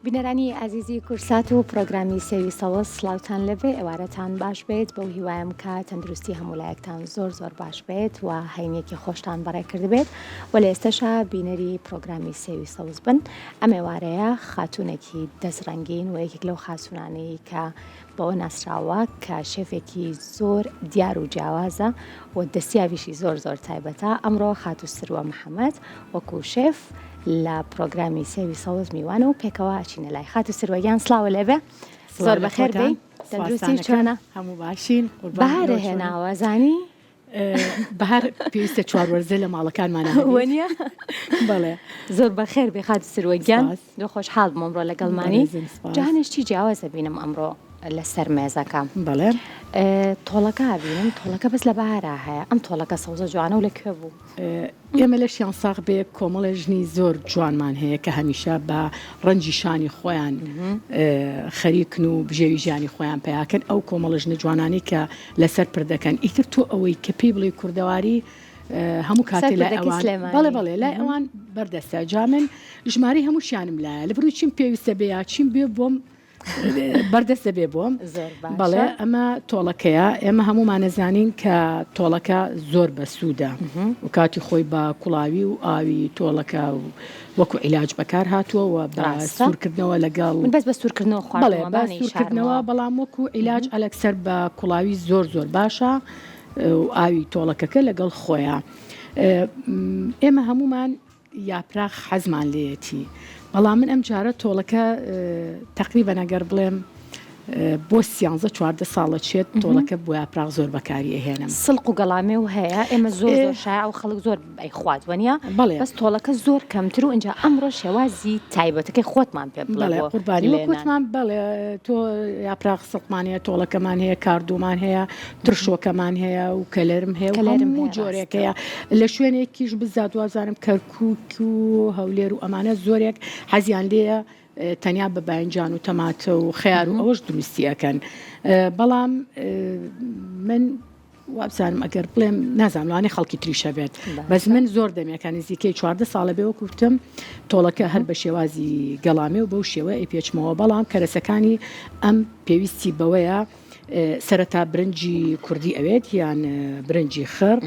بینەرانی ئازیزی کورسات و پرۆگرامی سێوی سەوز سڵاوتان لێبێ ئێوارەتان باش بێت بەو هیوایم کە تەندروستی هەموو لایەکتان زۆر زۆر باش بێت و هەینێکی خۆشتان بەڕێ کردبێت و لە ئێستەشا بینەری پرۆگرامی سێوی سەوز بن ئەم ئێوارەیە خاتوونێکی دەست ڕەنگین و یەکێک لەو خاسوونانەی کە بەوە ناسراوە کە شێفێکی زۆر دیار و جیاوازە و دەستیاویشی زۆر زۆر تایبەتە ئەمڕۆ خاتوو سروە محەممەد وەکو شێف لە پرۆگرامی سێوی سەوز میوانە و پێکەوە ئەچینە لای خاتوو سروە گیان سڵاوە لێبێ زۆر بەخێر بێی تەندروستی چۆنە هەموو باشین بەهارە هێناوە زانی بەهار پێویستە چوار وەرزە لە ماڵەکانمان وەنیە بەڵێ زۆر بەخێر بێ خاتوو سروە گیان زۆر خۆشحاڵ بووم ئەمڕۆ لەگەڵمانی جانە شتی جیاوازە بینم ئەمڕۆ لەسەر مێزەکە بەڵێ تۆڵەکە بینم تۆڵەکە بەس لە بەهارا هەیە ئەم تۆڵەکە سەوزە جوانە و لە کوێ بوو؟ ئێمە لەشیان ساغ بێ کۆمەڵێ ژنی زۆر جوانمان هەیە کە هەمیشە بە ڕەنجی شانی خۆیان خەریکن و بژێوی ژیانی خۆیان پیاکەن ئەو کۆمەڵە ژنە جوانانی کە لەسەر پردەکەن ئیتر تۆ ئەوەی کە پێی بڵێ کوردەواری هەموو کاتێ لای ئەوان بەڵێ بەڵێ لای ئەوان بەردەستە جا من ژمارەی هەمووشیانم لایە لە بروی چیم پێویستە بێ یا چیم بێ بۆم بەردەست دەبێ بۆم بەڵێ ئەمە تۆڵەکەیە ئێمە هەمومانەزانین کە تۆڵەکە زۆر بەسوودە و کاتی خۆی بە کوڵاوی و ئاوی تۆڵەکە و وەکو عیلاج بەکار هاتووە و بە سوورکردنەوە لەگەڵ بەس بە سوورکردنەوە بەڵێ بە سوورکردنەوە بەڵام وەکو عیلاج ئەلەکسەر بە کوڵاوی زۆر زۆر باشە و ئاوی تۆڵەکەکە لەگەڵ خۆیان ئێمە هەمومان یاپراخ حەزمان لێیەتی بەڵام من ئەم جارە تۆڵەکە تەقریبەن ئەگەر بڵێم بۆ سیانزە 14 ساڵە چێت تۆڵەکە بۆ یاپراخ زۆر بەکاری ئەهێنم. سڵق و گەڵامێ و هەیە ئێمە زۆر زۆر شایع و خەڵک زۆر ئەیخوات وەنیە بەڵێ بەس تۆڵەکە زۆر کەمتر و ئینجا ئەمڕۆ شێوازی تایبەتەکەی خۆتمان پێ بڵێ بەڵێ بۆ قوربانی وەک لێنان. وتمان بەڵێ تۆ یاپراخ سڵقمان هەیە تۆڵەکەمان هەیە کاردوومان هەیە ترشۆکەمان هەیە و کەلەرم هەیە و کەلەرم هەموو هەیە جۆرێک ڕاستە. هەیە لە شوێنێکیش بزات وازانم کەرکوک و هەولێر و ئەمانە زۆرێک حەزیان لێیە تەنیا بە باینجان و تەماتە و خەیار و ئەوەش دروستی ئەکەن بەڵام من وابزانم ئەگەر بڵێم نازانم لەوانەیە خەڵکی تریش هەبێت بەس من زۆر دەمێکە نزیکەی 14 ساڵە بێ وەکو وتم تۆڵەکە هەر بە شێوازی گەڵامێ و بەو شێوە ئەیپێچمەوە بەڵام کەرەسەکانی ئەم پێویستی بەوەیە سەرەتا برنجی کوردی ئەوێت یان برنجی خڕ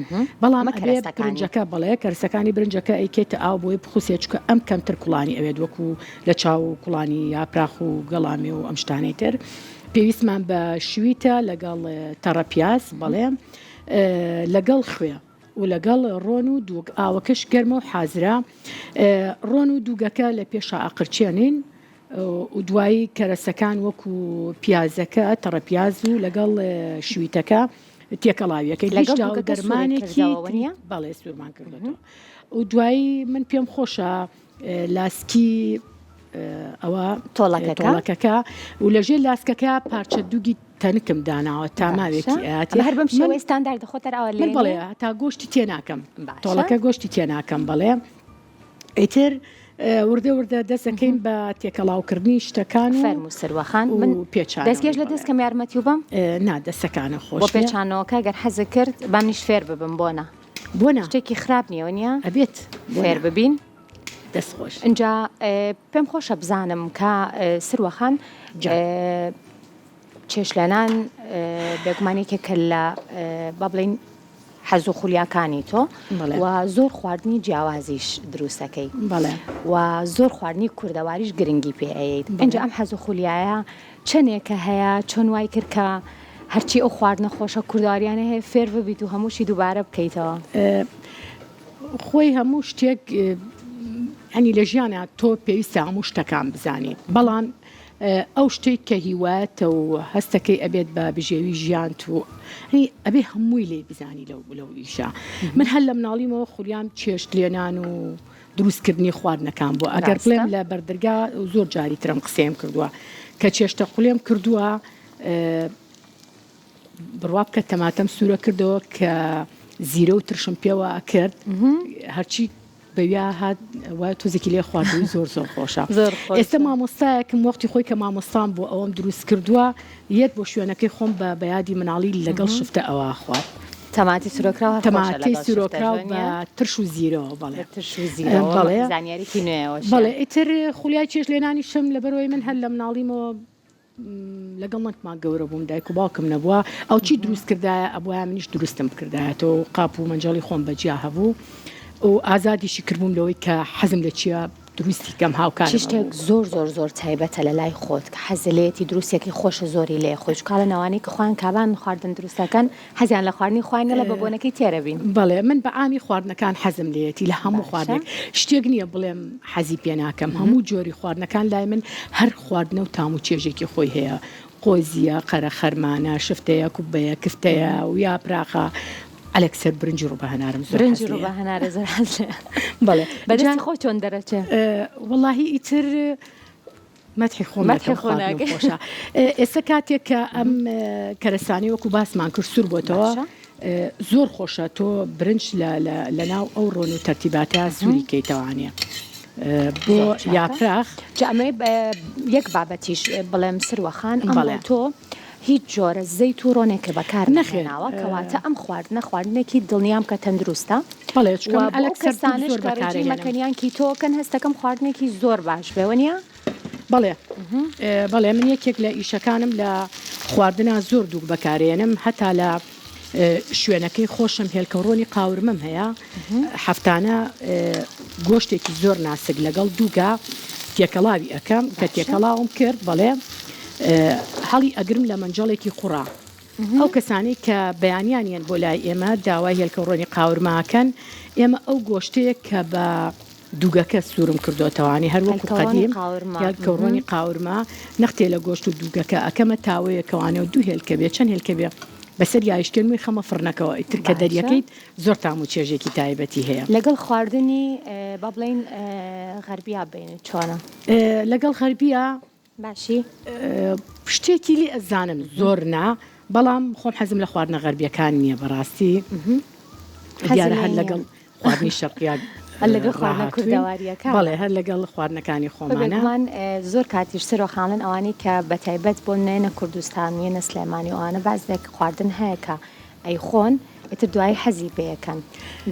بەڵام ئەبێ برنجەکە بەڵێ کەرسەکانی برنجەکە ئەیکێتە ئاو بۆی بخوسێ چکە ئەم کەمتر کوڵانی ئەوێت وەکو لە چاو و کوڵانی یاپراخ و گەڵامێ و ئەم شتانەی تر پێویستمان بە شویتە لەگەڵ تەڕە پیاز بەڵێ لەگەڵ خوێ و لەگەڵ ڕۆن و دووگ ئاوەکەش گەرمە و حازرە ڕۆن و دووگەکە لە پێشا ئەقرچێنین و دوایی کەرەسەکان وەکو پیازەکە تەڕە پیاز و لەگەڵ شویتەکە تێکەڵاویەکەی لەگەڵ لەگەڵ دووگەکە سوورت دەرمانێکی کردەوە نییە؟ بەڵێ سوورمان کردەوە و دوایی من پێم خۆشە لاسکی ئەوە تۆڵەکەکە تۆڵەکەکە و لەژێر لاسکەکە پارچە دووگی تەنکم داناوە تا ماوێکی ئەیاتێ هەر بەم شێوەی ستاندارد خۆت هەر ئاوا من لێ بەڵێ تا گۆشتی تێ ناکەم تۆڵەکە گۆشتی تێ ناکەم بەڵێ ئیتر وردە وردە دەستەکەین بە تێکەڵاوکردنی شتەکان و فەرموو سروەخان من پێچانەوەی دەستگێژ لە دەست کەم یارمەتی و بەم نا دەستەکانە خۆش بۆ پێچانەوەکە گەر حەزت کرد با منیش فێر ببم بۆ نا بۆ نا شتێکی خراپ نییە نییە ئەبێت فێر ببین دەست خۆش. ئینجا پێم خۆشە بزانم کە سروە خان چێشلێنان بێگومان یەکێکە لە با بڵێین حەز و خولیاکانی تۆ و زۆر خواردنی جیاوازیش دروستەکەی و زۆر خواردنی کوردەواریش گرنگی پێ ئەیت ئینجا ئەم حەز و خولیایە چەندێکە هەیە چۆن وای کرد کە هەرچی ئەو خواردنە خۆشە کوردەواریانە هەیە فێر ببیت و هەمووشی دووبارە بکەیتەوە؟ خۆی هەموو شتێک ینی لە ژیانە تۆ پێویستە هەموو شتەکان بزانیت بەڵام ئەو شتێک کە هیوایەتە و هەستەکەی ئەبێت بە بژێوی ژیانت و ئەبێ هەمووی لێ بزانی لەو لەو ئیشە من هەر لە مناڵیمەوە خولیام چێشت لێنان و دروستکردنی خواردنەکان بوو ئەگەر بڵێم لە بەردەرگا زۆر جاری ترم قسەیم کردووە کە چێشتە قولێم کردووە بڕوا بکە تەماتەم سوورە کردەوە کە زیرە و ترشم پێوە ئەکرد هەرچی بەویا هات وای تۆزێکی لێ خواردووی زۆر زۆر خۆشە ئێستا مامۆستایەکم وەختی خۆی کە مامۆستام بۆ ئەوەم دروست کردووە یەت بۆ شوێنەکەی خۆم بە بەیادی مناڵی لەگەڵ شفتە ئەوە خوارد. تەماتی سرۆکراو هەر خۆشە تەماتەی لەگەڵ شفتە سرۆکراو جۆ بە نییە؟ ترش و زیرەوە بەڵێ بە ترش و زیرەوە بەڵێ زانیاریکی نوێیەوە بەڵێ شیان. ئیتر خولیای چێشت لێنانیشم لەبەرئەوەی من هەر لە مناڵیمەوە لەگەڵ نەنکما گەورە بووم دایک و باوکم نەبووە ئەو چی دروست کردایە ئەبوایە منیش دروستم بکردایەتەوە و قاپ و مەنجەڵی خۆم بەجیا هەبوو و ئازادیشی کردبووم لەوەی کە حەزم لە چییە دروستی کەم هاوکارم چ شتێک ئەبوو. زۆر زۆر زۆر تایبەتە لە لای خۆت کە حەزت لێیەتی دروستیەکەی خۆشە زۆری لێ خۆی چونکە ئەڵێن ئەوانەی کە خۆیان کابان خواردن دروست ئەکەن حەزیان لە خواردنی خۆیان نیە بە بۆنەکەی تێرەبین. بەڵێ من بە عامی خواردنەکان حەزم لێیەتی لە هەموو باشە. خواردنێک شتێک نییە بڵێم حەزی پێ ناکەم هەموو جۆری خواردنەکان لای من هەر خواردنە و تام و چێژێکی خۆی هەیە قۆزییە قەرەخەرمانە شفتەیە کوبەیە کفتەیە و یاپراخە ئەلەکسەر برنجی ڕوو بە هەنارم زۆر برنجی حەز ڕوو بە لێیە. هەنارە زۆر حەز لێیە. بەڵێ بە جا دەستی خۆت چۆن دەرەچێ؟ وەڵاهی ئیتر مەدحی خۆم مەدحی نەکەم خۆ خواردنم ناکەی. خۆشە. ئێستا کاتێک کە ئەم کەرەسانەی وەکو باسمان کرد سوور بۆتەوە باشە. زۆر خۆشە تۆ برنج لە لە لەناو ئەو ڕۆن و تەرتیباتە سووری کەیتەوانێ بۆ زۆر چاکە. یاپراخ. جا ئەمەوێ یەک بابەتیش بڵێم سروە خان ئەمڕۆ بەڵێ. تۆ هیچ جۆرە زەیت و ڕۆنێکت بەکار نەخێر. نەهێناوە کەواتە ئەم خواردنە خواردنێکی دڵنیام کە تەندروستە بەڵێ چونکە و من بۆ ئەو ئەلەک سەر دووگ کەسانەش زۆر کە بەکارەهێنم. ڕێجیمەکەن یان کیتۆکەن هەستەکەم خواردنێکی زۆر باش بێ وەنیە؟ بەڵێ بەڵێ من یەکێک لە ئیشەکانم لە خواردنا زۆر دووگ بەکارێنم هەتا لە شوێنەکەی خۆشم هێلکە ڕۆنی قاورمەم هەیە هەفتانە گۆشتێکی زۆر ناسک لەگەڵ دووگا تێکەڵاوی ئەەکەم کە تێکەڵاوم کرد بەڵێ هەڵی ئەگرم لە مەنجەڵێکی قوڕا ئەو کەسانەی کە بەیانیان یەن بۆ لای ئێمە داوای هێلکە ڕۆنی قاورمە ئەکەن ئێمە ئەو گۆشتەیە کە بە دووگەکە سوورم کردۆتەوانی هەر وەکو قەدیم هێلکە ڕۆنی قاورمە نەختێ لە گۆشت و دووگەکە ئەکەمە تاوەیەکەوانێ و دوو هێلکە بێ چەند هێلکە بێ بەسەر یایشکێن وی خەمە فڕنەکەوە ئیتر کە دەریەکەیت زۆر تام و چێژێکی تایبەتی هەیە. لەگەڵ خواردنی با بڵێین غەربیا بینت چۆنە؟ لەگەڵ غەربیا باشی؟ شتێکی لێ ئەزانم زۆر نا بەڵام خۆم حەزم لە خواردنە غەربیەکان نییە بەڕاستی دیارە هەر لەگەڵ خواردنی شەرقیا هەر لەگەڵ خواردنە کوردەواریەکان بەڵێ هەر لەگەڵ خواردنەکانی خۆمانە بێگومان زۆر کاتیش سەرۆ خاڵن ئەوانەی کە بەتایبەت بۆ نێنە کوردستان یەنە سلێمانی و ئەوانە بەعزێک خواردن هەیە کە ئەیخۆن ئیتر دوایی حەزی پێیەکەن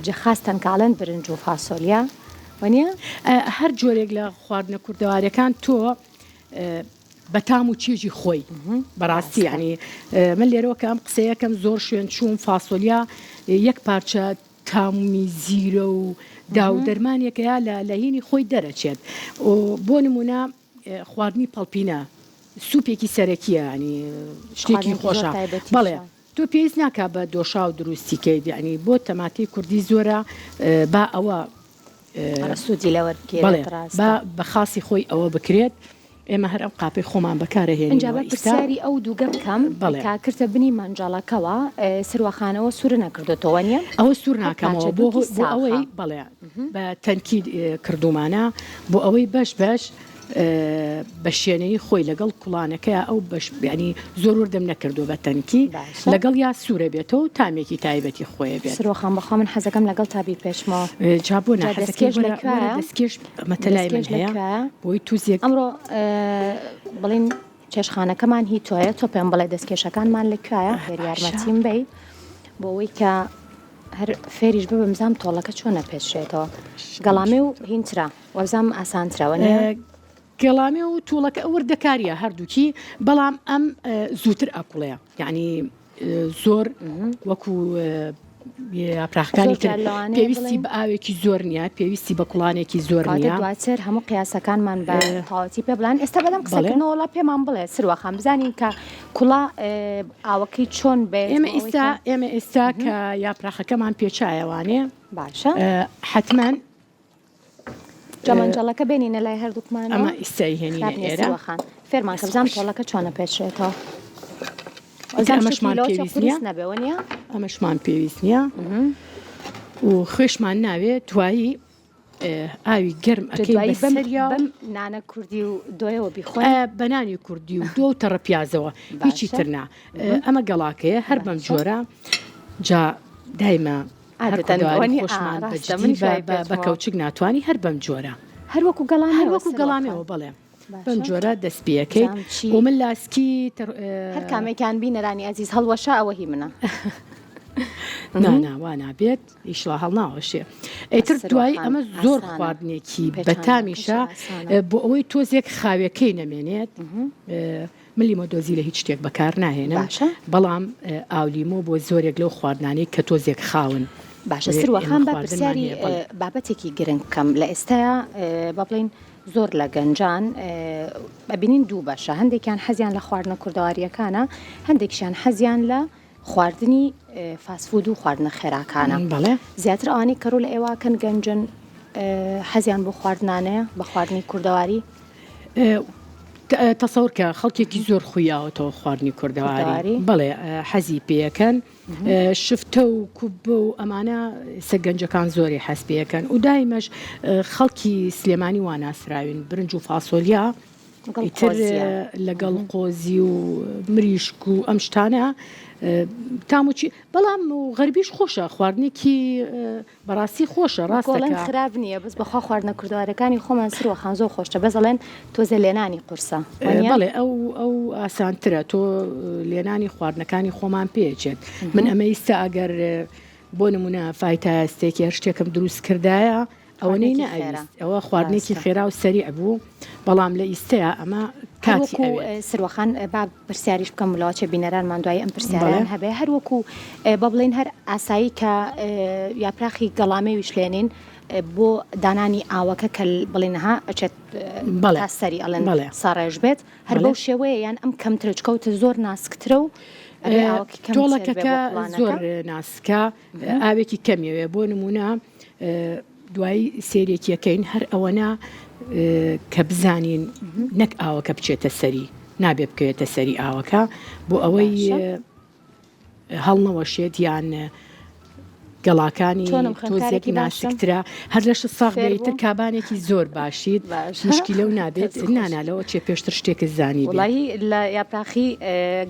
جا خاستەن کە ئەڵێن برنج و فاسۆلیا وەنیە؟ هەر جۆرێک لە خواردنە کوردەواریەکان تۆ بە تام و چێژی خۆی بەڕاستی ینی من لێرەوە کە ئەم قسەیەکەم زۆر شوێن چووم فاسۆلیا یەک پارچە تامی زیرە و دا و دەرمانێکەیە لە لە هینی خۆی دەرەچێت بۆ نمونە خواردنی پەڵپینە سوپێکی سەرەکیە ینی شتێکی خۆشە بەڵێ تۆ پێویست ناکا بە دۆشاو دروستی کەیت یەعنی بۆ تەماتەی کوردی زۆرە با ئەوە سوودی لێ وەربگیرێت بەڵێ ڕاستە. با بە خاسی خۆی ئەوە بکرێت ئێمە هەر ئەم قاپەی خۆمان بەکارەهێنین ئینجا و با ئیستا پرسیاری ئەو دووگە بکەم بەڵێ. کە کردتە بنی مەنجەڵەکەوە سروەخانەوە سوور نەکردۆتەوە وەنیە؟ ئەوە سوور هەر ناکەمەوە پارچە بۆ دووکی بۆ ساخە. ئەوەی بەڵێ بە تەنکی کردوومانە بۆ ئەوەی بەش بەش بە شێنەیی خۆی لەگەڵ کوڵانەکەیا ئەو بەش یانی زۆر وردم نەکردووە بە تەنکی باشە. لەگەڵ یا سوورە بێتەوە و تامێکی تایبەتی خۆیە بێت. سروە خان بەخوا من حەزەکەم لەگەڵ تا بیپێچمەوە. جا بۆ نا جا حەزەکەی دەستکێش وەرە لە وەرە کوایە؟ دەستکێش ئەمەتە لای من دەستکێش لە هەیە کوایە؟ بۆی توزێک ئەمڕۆ بڵێین چێشتخانەکەمان هی تۆیە تۆ پێم بڵێ دەستکێشەکانمان لە کوایە؟ گەر باشە. یارمەتیم بەی بۆ ئەوەی کە هەر فێریش ببم بزانم تۆڵەکە چۆن ئەپێچرێتەوە. گەڵامێ و هینترە. وابزانم ئاسانترە وەنیە؟ گەڵامێ و توڵەکە وردەکاریە هەردووکی بەڵام ئەم زووتر ئەکوڵێ یعنی زۆر وەکو یاپراخەکانی تر پێویستی بە ئاوێکی زۆر نییە پێویستی بە کوڵانێکی زۆر نییە دواتر هەموو قیاسەکانمان بە تەواوەتی پێ بڵێن ئێستا بەدەم قسەکردنەوەڵا پێمان بڵێ سروەخان بزانین کە کوڵا ئاوەکەی چۆن بێ ئێمە ئێستا ئێمە ئێستا کە یاپراخەکەمان پێچایەوانێ باشە حتمما جا مەنجەڵەکە بێنینە لای هەردووکمانەوە. ئەمە ئیستا هێنینە خراپ نییە ئێرە. سروە خان. فێرمان کە بزانم تۆڵەکە چۆنە پێچرێتەوە. ئیتر ئەزانم شتێکی ئەمەشمان لەوە چێ پێویست قورس نییە. نەبێ وەنیە؟ ئەمەشمان پێویست نییە و خوێشمان ناوێت دوایی ئاوی گەرم جا ئەکەین دوایی بەم بەسەریا و بەم نانە کوردی و دۆیەوە بیخۆین. بە نانی کوردی و دۆ و تەڕە پیازەوە هیچی باشە. تر نا. ئەمە گەڵاکەیە هەر بەم باشە. جۆرە جا دایمە هەر عادەتەن کوردەواری وەنیە؟ ئا خۆشمان بە ڕاستە جدی منیش بە وای بە بە پێچمەوە. کەوچک ناتوانی هەر بەم جۆرە. هەر وەکو هەر گەڵامێوە وەکو سروە خان. گەڵامێوە بەڵێ. بەم باشە. جۆرە دەست پێ ئەکەیت بزانم چی و من لاسکی تر هەر کامێکیان بینەرانی ئەزیز هەڵوەشا ئەوە هی منە. نا نا وا نابێت ئیشڵا هەڵناوەشێ ئیتر دوای ئەمە زۆر خواردنێکی بەتامیشە بۆ ئەوەی تۆزێک خاوێکەی نەمێنێت من لیمۆدۆزی لە هیچ شتێک بەکار ناهێنم باشە. بەڵام ئاولیمۆ بۆ زۆرێک لەو خواردنانەی کە تۆزێک خاون باشە سروە ئێمە خان با خواردنمان پرسیاری هەیە بەڵێ. بابەتێکی گرنگ بکەم لە ئێستایا با بڵێین زۆر لە گەنجان ئەبینین دوو بەشە هەندێکیان حەزیان لە خواردنە کوردەوارییەکانە هەندێکیشیان حەزیان لە خواردنی فاست فود و خواردنە خێراکانە بەڵێ. زیاتر ئەوانەی کە ڕوو لە ئێوە ئەکەن گەنجن حەزیان بۆ خواردنانەیە بە خواردنی کوردەواری؟ تەسەور کە خەڵکێکی زۆر خویاوەتەوە خواردنی کوردەواری بەڵێ حەزی پێەکەن شفتە و کوبە و ئەمانە سە گەنجەکان زۆری حەز پێەکەن و دایمەش خەڵکی سلێمانی وا ناسراوین برنج و فاسۆلیا ئیتر لەگەڵ قۆزی و مریشک و ئەم شتانە تاموچی بەڵام غەربیش خۆشە خواردنێکی بەڕاستی خۆشە ڕاستە گۆڵێن کە. خراپ نییە بەس بەخوا خواردنە کوردەوارەکانی خۆمان سروە خان زۆر خۆشترە بەس ئەڵێن تۆزێ لێنانی قورسە وانیە؟ بەڵێ ئەو ئەو ئاسانترە تۆ لێنانی خواردنەکانی خۆمان پێچێت من ئەمە ئیستا ئەگەر بۆ نمونە فایتایە ستێکی هەر شتێکم دروست کردایە ئەوەنەی خواردنێکی خێرا نەئەویست ئەوە خواردنێکی ڕاستە. خێرا و سەریع بوو بەڵام لە ئیستەیا ئەمە هەر کاتی وەکو ئەوێت. سروە خان با پرسیاریش بکەم لەوەچێ بینەرانمان دوایی ئەم بەڵێ. پرسیارەیان هەبێ هەر وەکو با بڵێین هەر ئاسایی کە یاپراخی گەڵامێویش لێنین بۆ دانانی ئاوەکە کە بڵێن ها ئەچێت بەڵێ تا سەری ئەڵێن بەڵێ. ساڕێژ بێت هەر بەڵێ. بەو شێوەیە یان ئەم کەمترە چکەوتە زۆر ناسکترە و ئەبێ ئاوەکەی کەمتر بێ بۆ تۆڵەکەکە کوڵانەکە؟ زۆر ناسکە ئاوێکی کەمیەوێ بۆ نمونە دوایی سەیرێکیەکەین هەر ئەوەنە کە بزانین نەک ئاوەکە بچێتە سەری نابێ بکەوێتە سەری ئاوەکە بۆ ئەوەی هەڵنەوەشێت یان گەڵاکانی تۆزێک ناسکترە هەر لەش ساغ بێتر کابانێکی زۆر باشیت مشکیلە و نابێت نانا لەوە چێ پێشتر شتێکت زانی وڵی لە یاپراخی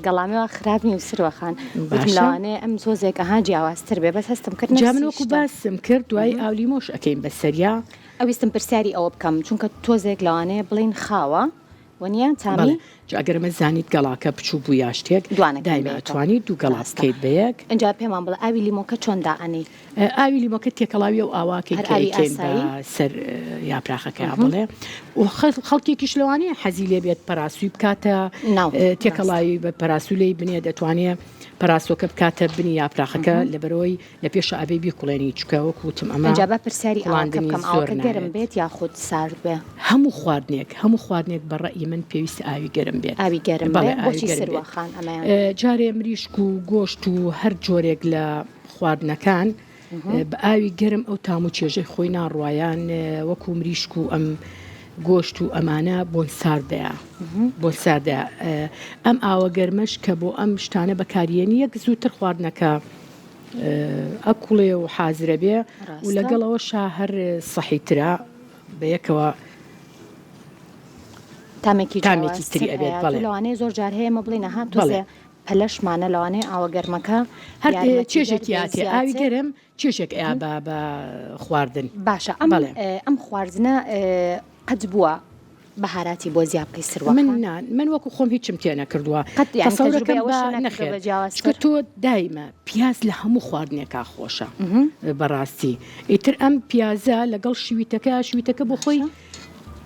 گەڵامەوە خراپ نی و سروەخان وتم لەوانەیە ئەم تۆزێک ئەها جیاوازتر بێ بەس هەستم کرد جا من وەکو باسم کرد دوای ئاولیمۆش ئەکەین بەسەریا. ئەویستم پرسیاری ئەوە بکەم چونکە تۆزێک لەوانەیە بڵێین خاوە وەنیە تامی؟ بەڵێ جا ئەگەر ئەمە زانیت گەڵاکە بچوک بوو یا شتێک دوانەکەن دایمە بەیەکەوە ئەتوانی دوو گەڵا ڕاستە بکەیت بەیەک. ئینجا پێمان بڵێ ئاوی لیمۆکە چۆن دائەنێی؟ ئاوی لیمۆکە تێکەڵاوی ئەو ئاواکەی هەر کە ئاوی ئەیکەین بە ئاسایی؟ سەر یاپراخەکەیا بەڵێ و خەڵکێکیش لەوانەیە حەزی لێ بێت پەراسووی بکاتە ناو ڕاستە. تێکەڵاوی بە پەراسوو لێی بنێ دەتوانێ پەراسۆکە بکاتە بنی یاپراخەکە لەبەرئەوەی لە پێشا ئەبێ بیکوڵێنی چونکە وەکو وتم ئەمە ئینجا با پرسیاری ئاوەکە کوڵاندنی بکەم زۆر ئاوەکە گەرم ناوێت. بێت یاخود سارد بێ؟ هەموو خواردنێک هەموو خواردنێک بە ڕەئی من پێویستە ئاوی گەرم بێت. ئاوی گەرم بەڵێ بێ ئاوی بۆچی گەرم سروە بێت. خان ئەمەیان؟ جارێ مریشک و گۆشت و هەر جۆرێک لە خواردنەکان بە ئاوی گەرم ئەو تام و چێژەی خۆی ناڕوا یان وەکو مریشک و ئەم گۆشت و ئەمانە بۆن ساردەیە بۆن ساردە ئەم ئاوە گەرمەش کە بۆ ئەم شتانە بەکاریێنی یەک زووتر خواردنەکە ئەکوڵێ و حازرە بێ و لەگەڵ ئەوە شا هەر سەحیترە بە یەکەوە تامێکی تامێکی تری ئەبێت بەڵێ لەوانەیە زۆر جار هەیە مە بڵێن ها تۆزێ پەلەشمانە لەوانەیە ئاوە گەرمەکە هەر چێژێکی یاتێ ئاوی گەرم چێژێک ئەیا بە بە خواردن. باشە ئەم ئەم خواردنە قەت بووە بەهاراتی بۆ زیا بکەی سروە من نا من وەکو خۆم هیچم تێ نەکردووە قەت یانی تەسەورەکەم تەجروبەی بە ئەوەشت نەکردووە نەخێر بە جیاوازتر چونکە تۆ دایمە پیاز لە هەموو خواردنێکا خۆشە بەڕاستی ئیتر ئەم پیازە لەگەڵ شویتەکە شویتەکە بۆ خۆی باشە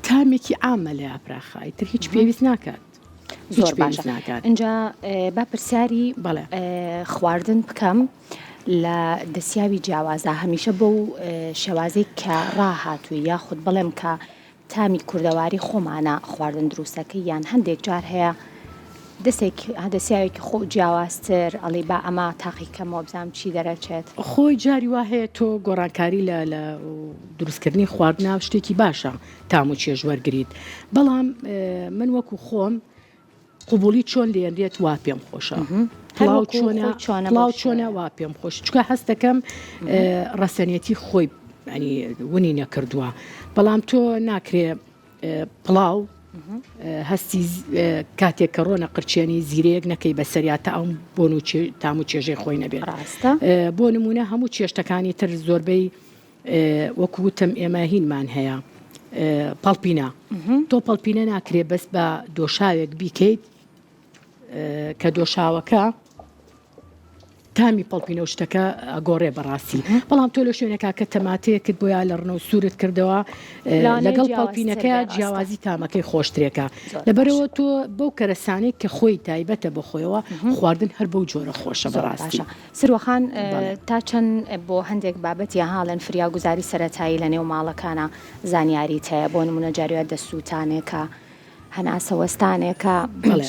تامێکی عامە لە یاپراخا ئیتر هیچ پێویست ناکات هیچ زۆر پێویست باشە ناکات ئینجا با پرسیاری بەڵێ خواردن بکەم لە دەسیاوی جیاوازدا هەمیشە بەو شێوازەی کە ڕاهاتووی یاخود بڵێم کە تامی کوردەواری خۆمانە خواردن دروستەکەی یان هەندێک جار هەیە دەسێک دەسیاوێکی خۆ جیاوازتر ئەڵێی با ئەمە تاقیکەمەوە بزانم چی دەرەچێت. خۆی جاری وا هەیە تۆ گۆڕانکاری لە لە دروستکردنی خواردنا شتێکی باشە تام و چێژ وەرگریت بەڵام من وەکو خۆم قبوڵی چۆن لێنرێت وا پێم خۆشە پڵاو چۆنە پڵاو چۆنە وا پێم خۆش چکە هەستەکەم ڕەسەنێتی خۆی ینی ونی نەکردووە بەڵام تۆ ناکرێ پڵاو هەستی کاتێک کە ڕۆنە قرچێنی زیرەیەک نەکەی بەسەریا تا ئەم بۆن و تام و چێژەی خۆی نەبێت ڕاستە بۆ نمونە هەموو چێشتەکانی تر زۆربەی وەکو وتم ئێمە هینمان هەیە پەڵپینە تۆ پەڵپینە ناکرێ بەس بە دۆشاوێک بیکەیت کە دۆشاوەکە. تامی پەڵپینە و شتەکە ئەگۆڕێ بەڕاستی بەڵام تۆ لە شوێنێکا کە تەماتەیەکت بۆیا لە ڕنە و سوورت کردەوە لەگەڵ پەڵپینەکەیا جیاوازی تامەکەی خۆشترێکە لەبەرەوە تۆ بەو کەرەسانەی کە خۆی تایبەتە بە خۆیەوە خواردن هەر بەو جۆرە خۆشە بەڕاستی. سروەخان تا چەند بۆ هەندێک بابەت یا هاڵێن فریاگوزاری سەرەتایی لە نێو ماڵەکانا زانیاریت هەیە بۆ نمونە جارویا دەسوتانێکە هەناسە وەستانێکە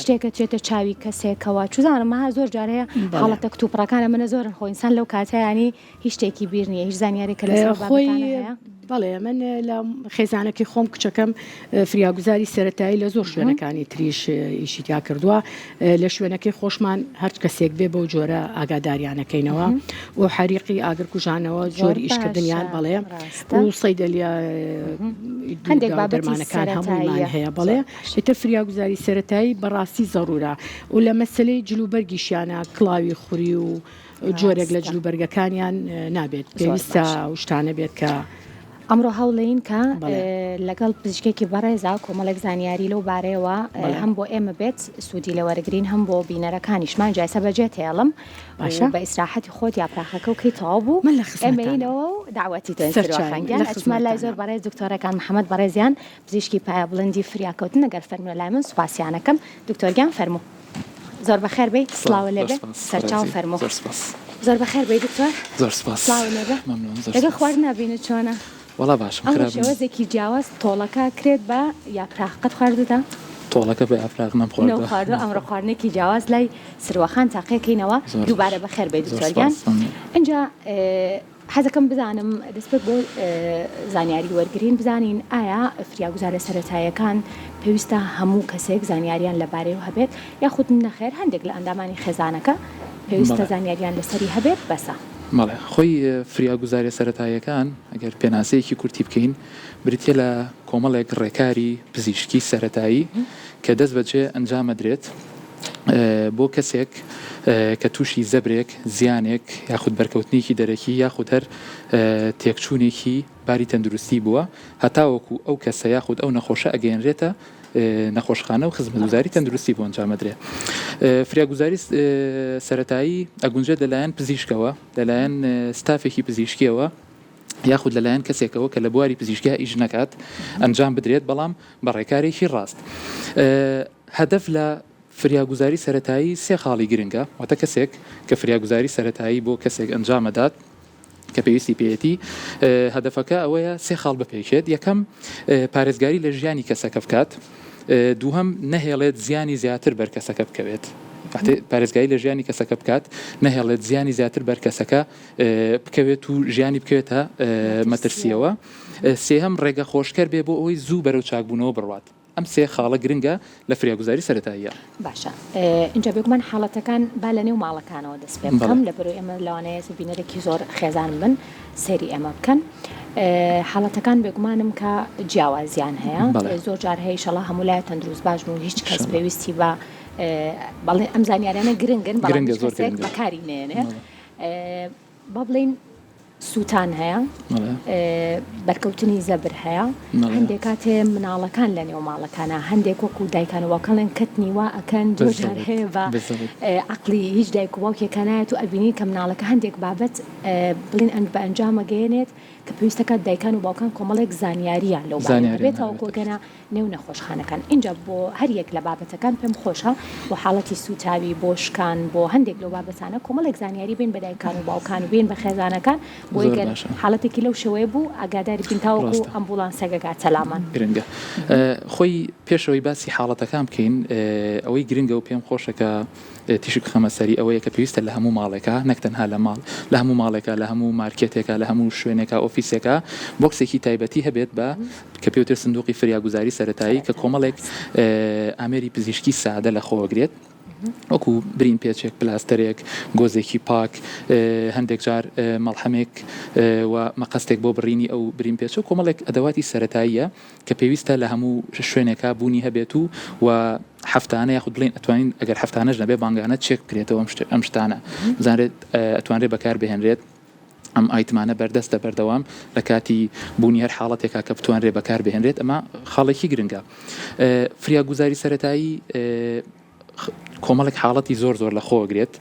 شتێکە چێتە چاوی کەسێکەوە چزانم مەها زۆر جار هەیە حاڵەتە کتوپڕەکانە منە زۆرن خۆ ئینسان لەو کاتە ینی هیچ شتێکی بیر نییە هیچ زانیارێک کە لەسەر خۆی هەیە بەڵێ من لە خێزانەکەی خۆم کچەکەم فریاگوزاری سەتایی لە زۆر شوێنەکانی تریش ئیشی تیا کردووە لە شوێنەکەی خۆشمان هەرچ کەسێک بێ بەو جۆرە ئاگاداریانەکەینەوە و حەریقی ئاگرکوژانەوە جۆری ئیشکردنیان بەڵێ و سەیدەلیە هەندێک دەرمانەکان هەموومان هەیە بەڵێ ئیتر فریاگوزاری سەتایی بەڕاستی زەڕورە و لە مەسلەی جلوبەرگیشیانە کڵاوی خوری و جۆرێک لە جلوبەرگەکانیان نابێت پێویستە ئەو شتانە بێت کە. ئەمڕۆ هەوڵێین کە لەگەڵ پزیشکێکی بەڕێزا کۆمەڵێک زانیاری لەو بارەیەوە هەم بۆ ئێمە بێت سوودی لێ وەرگرین هەم بۆ بینەرەکانیشمان جا ئێستا بەجێ تێڵم باشە بە ئیسراحەتی خۆت یاپراخەکە و کەی تەواو بوو من لە خزمەتانم ئێمەینەوە و داوەتی تۆین سروە خان گیان ئەچمە لای زۆر بەڕێز دکتۆرەکان محەمەد بەڕێزیان پزیشکی پایەبڵندی فریاکەوتن ئەگەر فەرموونە لای من سوپاسیانەکەم دکتۆر گیان فەرموو. زۆر بەخێر بێی سڵاو سڵاوت لێ زۆر بێ سپاس سەرچاو ڕێزی فەرموو. زۆر سپاس. زۆر بەخێر بێی دکتۆر زۆر سپاس سڵاوت لێ بێ مەمنون زۆر لەگەڵ سپاس. خواردنا بینت چۆنە؟ وەڵا باشم ئەمڕۆ خراپ نیم. شێوازێکی جیاواز تۆڵەکە ئەکرێت بە یاپراخ قەت خواردوتە؟ تۆڵەکە بە یاپراخ نەمخواردوە. نەوخواردوە ئەمڕۆ خواردنێکی جیاواز لای سروەخان تاقیەکەینەوە زۆر باش دووبارە بەخێر بێی زۆر دکتۆر گیان سپاس مەمنون. ئینجا حەزەکەم بزانم دەستپێک بۆ زانیاری وەرگرین بزانین ئایا فریاگوزارە سەرەتاییەکان پێویستە هەموو کەسێک زانیاریان لەبارەیەوە هەبێت یاخود نەخێر هەندێک لە ئەندامانی خێزانەکە پێویستە بەڵێ. زانیاریان لەسەری هەبێت بەسە؟ بەڵێ خۆی فریاگوزاریە سەرەتاییەکان ئەگەر پێناسەیەکی کورتی بکەین بریتیە لە کۆمەڵێک ڕێکاری پزیشکی سەرەتایی کە دەست بەجێ ئەنجامەدرێت بۆ کەسێک کە تووشی زەبرێک، زیانێک یاخود بەرکەوتنێکی دەرەکی یاخود هەر تێکچوونێکی باری تەندروستی بووە هەتاوەکو ئەو کەسە یاخود ئەو نەخۆشە ئەگەیەنرێتە نەخۆشخانە و خزمەتگوزاری تەندروستی بۆ ئەنجامەدرێ. فریاگوزاری سەرەتایی ئەگونجێت لەلایەن پزیشکەوە، لەلایەن ستافێکی پزیشکیەوە یاخود لەلایەن کەسێکەوە کە لە بواری پزیشکیا ئیش نەکات ئەنجام بدرێت بەڵام بە ڕێکارێکی ڕاست. هەدەف لە فریاگوزاری سەرەتایی سێ خاڵی گرنگە، واتە کەسێک کە فریاگوزاری سەرەتایی بۆ کەسێک ئەنجام ئەدات کە پێویستی پێیەتی، هەدەفەکە ئەوەیە سێ خاڵ بپێکێت، یەکەم پارێزگاری لە ژیانی کەسەکە بکات، دووهەم نەهێڵێت زیانی زیاتر بەر کەسەکە بکەوێت، پارێزگاری لە ژیانی کەسەکە بکات، نەهێڵێت زیانی زیاتر بەر کەسەکە بکەوێت و ژیانی بکەوێتە مەترسیەوە، سێهەم ڕێگە خۆشکەر بێ بۆ ئەوەی زوو بەرەو چاکبوونەوە بڕوات. ئەم سێ خاڵە گرنگە لە فریاگوزاری سەرەتاییە. باشە ئینجا بێگومان حاڵەتەکان با لە نێو ماڵەکانەوە دەست پێ بکەم لەبەرئەوەی ئێمە لەوانەیە بینەرێکی زۆر خێزان بن سەیری ئێمە بکەن حاڵەتەکان بێگومانم کە جیاوازیان هەیە زۆر جار هەیە ئیشەڵا هەموو لایە تەندروست باش بن و هیچ کەس پێویستی بە بەڵێ ئەم زانیاریانە گرنگن بەڵام هیچ کەسێک بەکاری نێنێ با بڵێین سووتان هەیە، بەرکەوتنی زەبر هەیە، هەندێک کات هەیە مناڵەکان لە نێو ماڵەکانە هەندێک وەکو دایکان و باوکان ڵێن کەتنی وا ئەکەن زۆر جار هەیە بە عەقڵی هیچ دایک و باوکێکا نایەت و ئەبینین کە مناڵەکە هەندێک بابەت بڵێن بە ئەنجام ئەگەیەنێت کە پێویستەکات دایکان و باوکان کۆمەڵێک زانیاریان لەو بارەیەوە هەبێت تاوەکو ئەگەنە نێو نەخۆشخانەکان ئینجا بۆ هەر یەک لە بابەتەکان پێم خۆشە بۆ حاڵەتی سووتاوی بۆ شکان بۆ هەندێک لەو بابەتانە کۆمەڵێک زانیاری بین بە دایکان و باوکان و بین بە خێزانەکان بۆی گەر حاڵەتێکی لەو شێوەیە بوو ئاگاداری بین تاوەکو ئەمبوڵانسەکە گاتە لامان. گرنگە خۆی پێشەوەی باسی حاڵەتەکان بکەین ئەوەی گرنگە و پێم خۆشە کە تیشک بخەمە سەری ئەوەیە کە پێویستە لە هەموو ماڵێکا نەک تەنها لە ماڵ لە هەموو ماڵێکا لە هەموو مارکێتێکا لە هەموو شوێنێکا ئۆفیسێکا بۆکسێکی تایبەتی هەبێت بە کە پێوترێت سندوقی فریاگوزاری سەرەتایی کە کۆمەڵێک ئامێری پزیشکی سادە لە خۆوەگرێت وەکو برین پێچێک پلاستەرێک گۆزێکی پاک هەندێک جار مەڵحەمێک و مەقەستێک بۆ بڕینی ئەو برین پێچە و کۆمەڵێک ئەدەواتی سەرەتاییە کە پێویستە لە هەموو شوێنێکا بوونی هەبێت و و هەفتانە یاخود بڵێین ئەتوانین ئەگەر هەفتانەش نەبێ مانگانە چێک بکرێتەوە ئەم شتانە بزانرێت ئەتوانرێت بەکار بهێنرێت. ئەم ئایتمانە بەردەستە بەردەوام لە کاتی بوونی هەر حاڵەتێکا کە بتوانرێت بەکار بهێنرێت ئەمە خاڵێکی گرنگە فریاگوزاری سەرەتایی. کۆمەڵێک حاڵەتی زۆر زۆر لە خۆگرێت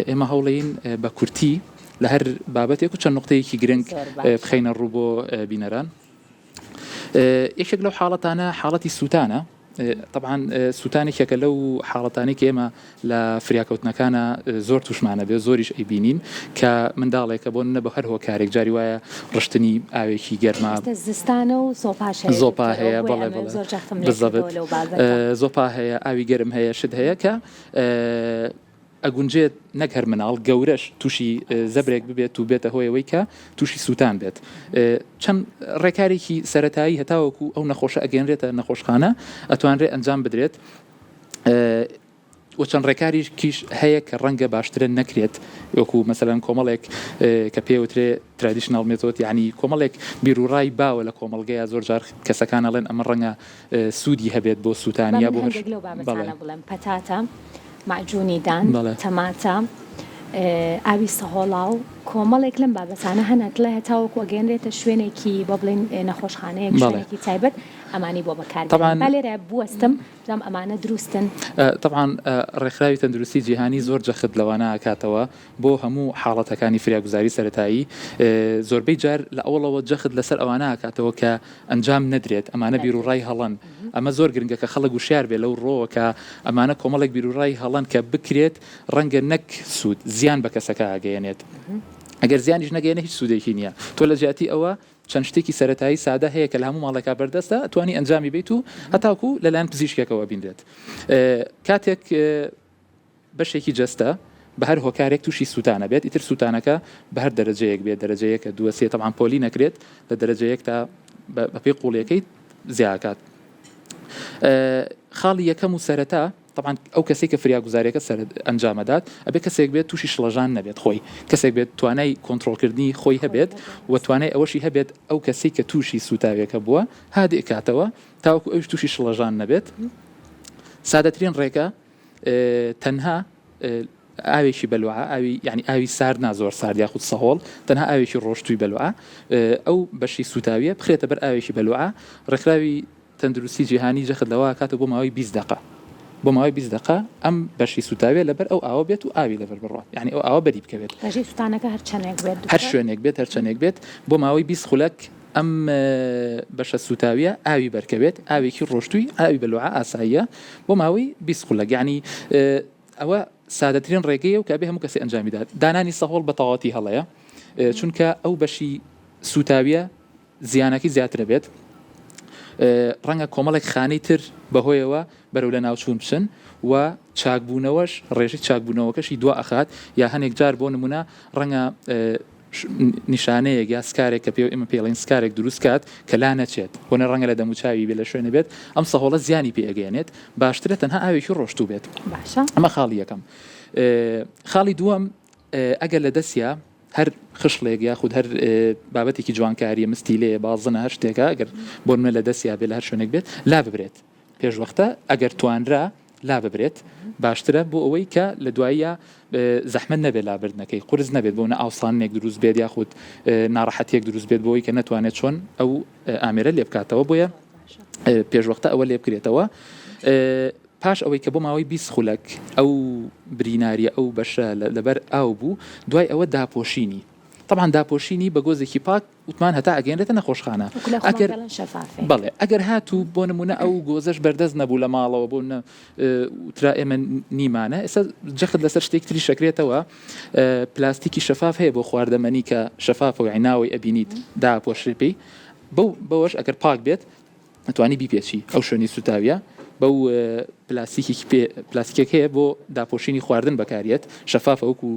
ئێمە هەوڵین بە کورتی لە هەر بابەتێک و چەند نقطەیەکی گرنگ بخەینە ڕوو بۆ بینەران. یەکێک لەو حاڵەتانە حاڵەتی سووتانە تەبعەن سووتان یەکێکە لەو حاڵەتانەی کە ئێمە لە فریاکەوتنەکانە زۆر تووشمانە بێ زۆریش ئەیبینین کە منداڵێکە بۆ نە بە هەر هۆکارێک جاری وایە ڕشتنی ئاوێکی گەرما زستانە و زۆپاش هەیە زۆپا هەیە بەڵێ بەڵێ زۆر جەختم لێ کردەوە لەو بابەتە. زۆپا هەیە ئاوی گەرم هەیە شت هەیە کە ئەگونجێت نەک هەر مناڵ، گەورەش تووشی زەبرێک ببێت و بێتە هۆی ئەوەی کە تووشی سووتان بێت. چەند ڕێکارێکی سەرەتایی هەتاوەکو ئەو نەخۆشە ئەگەیەنرێتە نەخۆشخانە ئەتوانرێت ئەنجام بدرێت و چەند ڕێکاریکیش هەیە کە ڕەنگە باشترە نەکرێت وەکو مەسەلەن کۆمەڵێک کە پێوترێ traditional method یعنی کۆمەڵێک بیروڕای باوە لە کۆمەڵگەیە زۆر جار کەسەکان ئەڵێن ئەمە ڕەنگە سوودی هەبێت بۆ سووتان با یا من بۆ هەر هەندێک لەو بەڵێ. بابەتانە بڵێم، پەتاتە، مەعجونی دان، بەڵێ. تەماتە، ئاوی سەهۆڵاو، کۆمەڵێک لەم بابەتانە هەن ئەتڵێ هەتاوەکو ئەگەیەنرێتە شوێنێکی با بڵێین نەخۆشخانەیەک بەڵێ. شوێنێکی تایبەت ئەمانی بۆ بەکار بێنن. تەبعەن. با لێرە بوەستم بزانم ئەمانە دروستن؟ تەبعەن ڕێکخراوی تەندروستی جیهانی زۆر جەخت لەوانە ئەکاتەوە بۆ هەموو حاڵەتەکانی فریاگوزاری سەرەتایی زۆربەی جار لە ئەوەڵەوە جەخت لەسەر ئەوانە ئەکاتەوە کە ئەنجام نەدرێت ئەمانە بیروڕای هەڵەن ئەمە زۆر گرنگە کە خەڵک وشیار بێت لەو ڕۆوە کە ئەمانە کۆمەڵێک بیروڕای هەڵەن کە بکرێت ڕەنگە نەک سوود زیان بە کەسەکە ئەگەیەنێت ئەگەر زیانیش نەگەیەنێ هیچ سوودێکی نییە تۆ لە جیاتی ئەوە چەند شتێکی سەرەتایی سادە هەیە کە لە هەموو ماڵێکا بەردەستە توانی ئەنجامی بیت و هەتاکو لەلایەن پزیشکێکەوە بینرێت کاتێک بەشێکی جەستە بە هەر هۆکارێک تووشی سووتانە بێت ئیتر سووتانەکە بە هەر دەرەجەیەک بێت دەرەجە یەکە دووە سێ تەبعەن پۆلی نەکرێت لە دەرەجە یەک تا بەپێی قوڵیەکەی زیاکات خاڵی یەکەم و سەرەتا طبعا ئەو کەسێک کە فریاگوزاریەکە سەر ئەنجامەدات ئەبێ کەسێک بێت تووشی شڵەژان نەبێت خۆی کەسێک بێت توانای کۆنترۆڵکردنی خۆی هەبێت و توانای ئەوەشی هەبێت ئەو کەسی کە تووشی سووتاوێکە بووە هادئ کاتەوە تاوەکو ئەوش تووشی شڵەژان نەبێت سادەترین ڕێگە تەنها ئاوێکی بەلوعە ئاوی یعنی ئاوی سارد نا زۆر سارد یاخود سەهۆڵ تەنها ئاوێکی ڕۆشتووی بەلوعە ئەو بەشی سوتاویە بخرێتە بەر ئاوێکی بەلوعە ڕێکخراوی تەندروستی جیهانی جەخت لەوە کاتە بۆ ماوەی 20 دقە بۆ ماوەی 20 دقە ئەم بەشی سوتاویە لەبەر ئەو ئاوە بێت و ئاوی لەبەر بڕات یعنی ئەو ئاوە بەری بکەوێت ڕێژەی سوتانەکە هەر چەندێک بێت هەر شوێنێک بێت هەر چەندێک بێت بۆ ماوەی 20 خولەک ئەم بەشە سووتاویە ئاوی بەرکەوێت ئاوێکی ڕۆشتووی ئاوی بەلوعە ئاساییە بۆ ماوەی 20 خولەک یعنی ئەوە سادەترین ڕێگەیە و کە بێ هەموو کەسی ئەنجامی دات دانانی سەهۆڵ بە تەواوەتی هەڵەیە چونکە ئەو بەشی سووتاویە زیانەکەی زیاترە بێت ڕەنگە کۆمەڵێک خانەی تر بەهۆیەوە بەرەو لەناوچوون بچن و چاکبوونەوەش ڕێژەی چاکبوونەوەکەشی دوا ئەخات یا هەنێک جار بۆ نمونە ڕەنگە نیشانەیەک یا scar ێک کە پێ ئێمە پێڵین scar ێک دروست کات کە لا نەچێت بۆ نە ڕەنگە لە دەموچاوی بێ لە شوێنە بێت ئەم سەهۆڵە زیانی پێ ئەگەیەنێت باشترە تەنها ئاوێکی ڕۆشتوو بێت باشە ئەمە خاڵی یەکەم خاڵی دووەم ئەگەر لە دەستیا هەر خشڵێک یاخود هەر بابەتێکی جوانکاریە مستیلەیە بازنە هەر شتێکە ئەگەر بۆ نمونە لە دەستیا بێ لە هەر شوێنێک بێت لا ببرێت پێشوەختە ئەگەر توانرا لاببرێت باشترە بۆ ئەوەی کە لە دواییە زەحمەت نەبێت لابردنەکەی قورس نەبێت بۆ نە ئاوسانێک دروست بێت یاخود ناڕەحەتیەک دروست بێت بۆی کە نەتوانێت چۆن ئەو ئامێرە لێ بکاتەوە بۆیە پێشوەختە ئەوە لێ بکرێتەوە پاش ئەوەی کە بۆ ماوەی 20 خولەک ئەو بریناریە ئەو بەشە لەبەر ئاو بوو دوای ئەوە داپۆشینی طبعا داپۆشینی بە گۆزێکی پاک وتمان هەتا ئەگەیەنرێتە نەخۆشخانە ئەگەر بەڵێ ئەگەر هاتوو بۆ نمونە ئەو گۆزەش بەردەست نەبوو لە ماڵەوە بۆ نە ترا ئێمە نیمانە ئێستا جەخت لەسەر شتێک تری شەکرێتەوە پلاستیکی شەفاف هەیە بۆ خواردەمەنی کە شەفافە و عیناوەی ئەبینیت داپۆشرێ پێی بەو بەوەش ئەگەر پاک بێت ئەتوانی بیپێچی ئەو شوێنی سوتاویە بەو پلاستیکێکی پێ پلاستیکێک هەیە بۆ داپۆشینی خواردن بەکاریەت شەفافە وەکو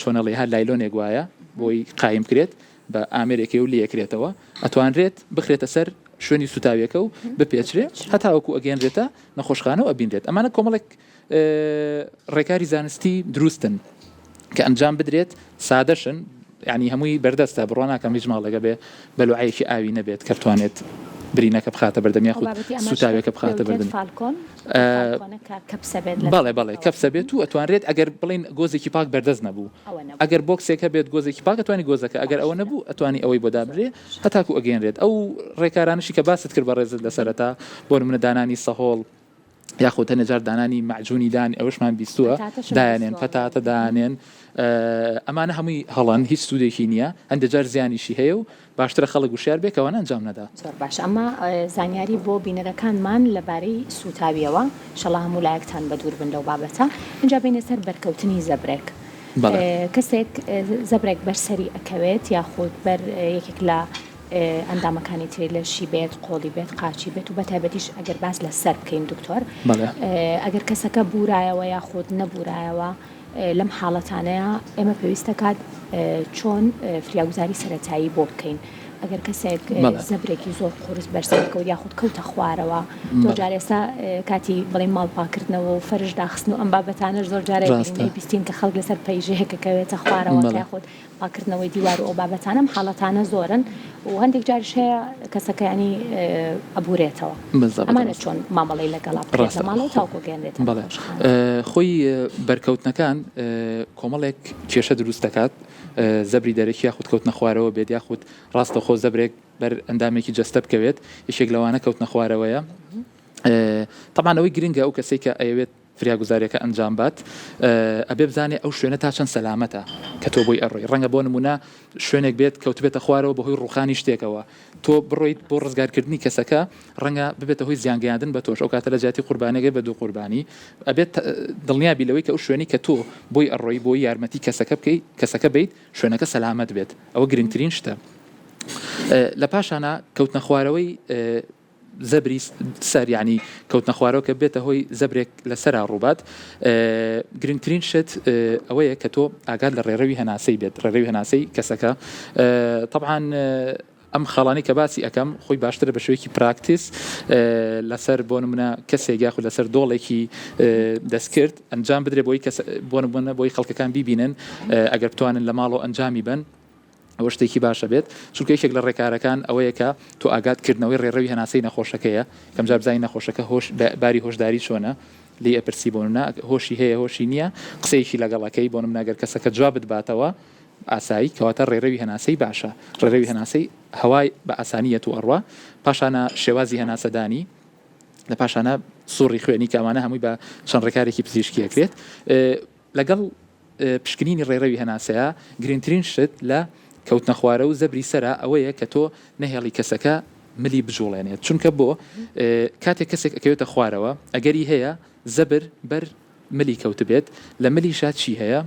چۆنەڵێ هەر لایلۆنێک وایە بۆی قایم کرێت بە ئامێرێکی و لێکرێتەوە ئەتوانرێت بخرێتە سەر شوێنی سوتاویەکە و بپێچرێ هەتاوەکو ئەگەیەنرێتە نەخۆشخانە و ئەبینرێت ئەمانە کۆمەڵێک ڕێکاری زانستی دروستن کە ئەنجام بدرێت سادەشن یانی هەمووی بەردەستە بڕوا ناکەم هیچ ماڵێکە بێ بەلوعەیەکی ئاوی نەبێت کە بتوانێت برینەکە بخاتە بەردەم یاخود سوتاوێکە بخاتە بەردەم بەڵێ بەڵێ کەپسە بێت و ئەتوانرێت ئەگەر بڵین گۆزێکی پاک بەردەست نەبوو ئەگەر بۆکسێک هەبێت گۆزێکی پاک ئەتوانی گۆزەکە ئەگەر ئەوە نەبوو ئەتوانی ئەوەی بۆ دابرێ هەتاکو ئەگەیەنرێت ئەو ڕێکارانشی کە باست کرد بە ڕێزت لە سەرەتا بۆ نمونە دانانی سەهۆڵ. یاخود هەنێ جار دانانی مەعجونی دان ئەوەشمان بیستووە دایانێن پەتاتە دانێن ئەمانە هەمووی هەڵەن هیچ سوودێکی نییە هەندێک جار زیانیشی هەیە و باشترە خەڵک وشیار بێ کەوانە ئەنجام نەدا. زۆر باش ئەمە زانیاری بۆ بینەرەکانمان لەبارەی سوتاویەوە ئیشەڵا هەموو لایەکتان بەدوور بن لەو بابەتە ئینجا بێینە سەر بەرکەوتنی زەبرێک کەسێک زەبرێک بەر سەری ئەکەوێت یاخود بەر یەکێک لە ئەندامەکانی تری لەشی بێت قۆڵی بێت قاچی بێت و بەتایبەتیش ئەگەر باس لە سەر بکەین دکتۆر ئەگەر کەسەکە بورایەوە یاخود نەبورایەوە لەم حاڵەتانەیا ئێمە پێویست دەکات چۆن فریاگوزاری سەرەتایی بۆ بکەین ئەگەر کەسێک زەبرێکی زۆر قورس بەر سەری کەوت یاخود کەوتە خوارەوە زۆر جار ئێستا کاتی بڵێن ماڵ پاکردنەوە و فەرش داخستن و ئەم بابەتانەش زۆر جارێ بیستین کە خەڵک لەسەر پەیژەیەکە کەوێتە خوارەوە یاخود پاکردنەوەی دیوار و ئەو بابەتانە ئەم حاڵەتانە زۆرن و هەندێک جاریش هەیە کەسەکە ینی ئەبورێتەوە ئەمانە چۆن مامەڵەی لەگەڵا بکرێت لە ماڵەوە تاوەکو گەیەنرێتە نەخۆشخانە؟ خۆی بەرکەوتنەکان کۆمەڵێک کێشە دروست دەکات زەبری دەرەکی یاخود کەوتنە خوارەوە بێت یاخود ڕاستەوخۆ زەبرێک بەر ئەندامێکی جەستە بکەوێت یەکێک لەوانە کەوتنە خوارەوەیە تەبعەن ئەوەی گرنگە ئەو کەسێک کە ئەیەوێت فریاگوزاریەکە ئەنجام بات ئەبێ بزانێ ئەو شوێنە تا چەند سەلامەتە کە تۆ بۆی ئەڕۆی ڕەنگە بۆ نمونە شوێنێک بێت کەوتبێتە خوارەوە بەهۆی ڕوخانی شتێکەوە تۆ بڕۆیت بۆ ڕزگارکردنی کەسەکە ڕەنگە ببێتە هۆی زیانگەیاندن بە تۆش ئەو کاتە لە جیاتی قوربانیەکەی بە دوو قوربانی ئەبێت دڵنیابی لەوەی کە ئەو شوێنی کە تۆ بۆی ئەڕۆی بۆی یارمەتی کەسەکە بکەی کەسەکە بیت شوێنەکە سەلامەت بێت ئەوە گرنگترین شتە لە پاشانە کەوتنە خوارەوەی زەبری سەر یانی کەوتنە خوارەوە کە بێتە هۆی زەبرێک لە سەرا ڕووبات گرنگترین شت ئەوەیە کە تۆ ئاگات لە ڕێڕەوی هەناسەی بێت ڕێڕەوی هەناسەی کەسەکە طبعاان ئەم خاڵانی کە باسی ئەەکەم خۆی باشترە بە شێوەیەکی پراکتیس لەسەر بۆ نمونە کەسێک یاخود لەسەر دۆڵێکی دەستکرد ئەنجام بدرێ بۆی کەس بۆ نمونە بۆی خەڵکەکان بیبینن ئەگەر بتوانن لە ماڵەوە ئەنجامی بن ئەوە شتێکی باشە بێت چونکە یەکێک لە ڕێکارەکان ئەوەیە کە تۆ ئاگات کردنەوەی ڕێڕەوی هەناسەی نەخۆشەکەیە کەمجار بزانین نەخۆشەکە هۆش باری هۆشداری چۆنە لێی ئەپرسی بۆ نمونە هۆشی هەیە هۆشی نییە قسەیەکی لەگەڵەکەی بۆ نمونە گەر کەسەکە جوابت باتەوە ئاسایی کەواتە ڕێڕەوی هەناسەی باشە ڕێڕەوی هەناسەی هەوای بە ئاسانی یەت و ئەڕوا پاشانە شێوازی هەناسەدانی لە پاشانە سوڕی خوێنی کە ئەمانە هەمووی بە چەند ڕێکارێکی پزیشکی ئەکرێت لەگەڵ پشکنینی ڕێڕەوی هەناسەیە، گرنگترین شت لە کەوتنەخوارە و زەبری سەرا ئەوەیە کە تۆ نەهێڵی کەسەکە ملی بجوڵێنێت، چونکە بۆ؟ کاتێک کەسێک ئەکەوێتە خوارەوە ئەگەری هەیە زەبر بەر ملی کەوتبێت، لە ملیشا چی هەیە؟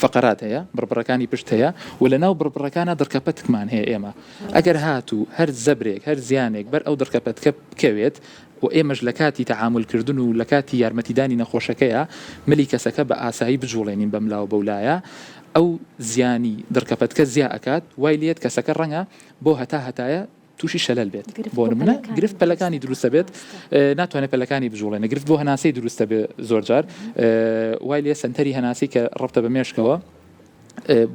فەقەرات هەیە، بڕبڕەکانی پشت هەیە و لەناو بڕبڕەکانا دڕکەپەتکمان هەیە ئێمە ئەگەر هاتوو هەر زەبرێک هەر زیانێک بەر ئەو دڕکەپەتکە بکەوێت و ئێمەش لە کاتی تەعامول کردن و لە کاتی یارمەتیدانی نەخۆشەکەیا ملی کەسەکە بە ئاسایی بجوڵێنین بەملاو بەولایا ئەو زیانی دڕکەپەتکە زیا ئەکات وای لێت کەسەکە ڕەنگە بۆ هەتا هەتایە تووشی شەلەل بێت بۆ نمونە گرفت پەلەکانی دروستە بێت ناتوانێت پەلەکانی بجوڵێنە گرفت بۆ هەناسەی دروستە بێ زۆرجار وای لێ سنتەری هەناسی کە ڕەبتە بە مێشکەوە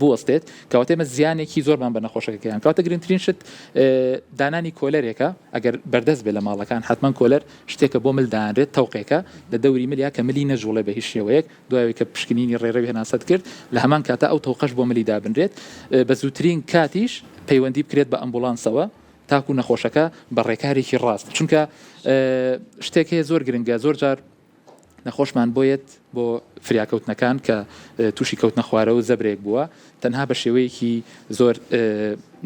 بوەستێت کەواتە ئێمە زیانێکی زۆرمان بە نەخۆشەکە گەیاند کەواتە گرنگترین شت دانانی کۆلەرێکە ئەگەر بەردەست بێت لە ماڵەکان حتمما کۆلەر شتێکە بۆ مل دانرێت تەوقێکە لە دەوری ملیا کە ملی نەجوڵێ بە هیچ شێوەیەک دوای کە پشکنینی ڕێڕەوی هەناسەت کرد لە هەمان کاتا ئەو تەوقەش بۆ ملی دابنرێت بە زووترین کاتیش پەیوەندی بکرێت بە ئەمبولانسەوە تاکو نەخۆشەکە بە ڕێکارێکی ڕاست چونکە شتێک هەیە زۆر گرنگە زۆر جار نەخۆشمان بۆیەت بۆ فریاکەوتنەکان کە تووشی کەوتنە خوارە و زەبرێک بووە تەنها بە شێوەیەکی زۆر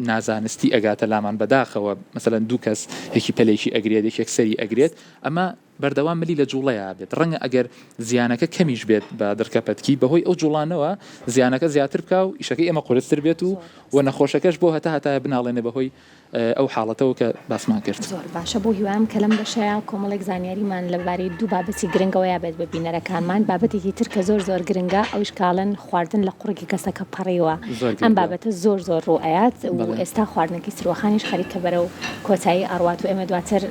نازانستی ئەگاتە لامان بەداخەوە مەسەلەن دوو کەس یەکی پەلێکی ئەگرێت یەکێک سەری ئەگرێت ئەمە بەردەوام ملی لە جوڵەیا بێت ڕەنگە ئەگەر زیانەکە کەمیش بێت بە دڕکەپەتکی بەهۆی ئەو جوڵانەوە زیانەکە زیاتر بکا و ئیشەکەی ئێمە قورستر بێت و و نەخۆشەکەش بۆ هەتا هەتایە بناڵێنێ بەهۆی ئەو حاڵەتەوە کە باسمان کرد. زۆر باشە بەو هیوایەم کە لەم بەشەیا کۆمەڵێک زانیاریمان لە بارەی دوو بابەتی گرنگەوە یابێت بە بینەرەکانمان بابەتێکی تر کە زۆر زۆر گرنگە ئەویش کە ئەڵێن خواردن لە قوڕگی کەسەکە پەڕیوە زۆر ئەم گرنگە. بابەتە زۆر زۆر ڕوو ئەیات و بەڵێ. ئێستا خواردنەکەی سروەخانیش خەریکە بەرەو کۆتایی ئەڕوات و ئێمە دواتر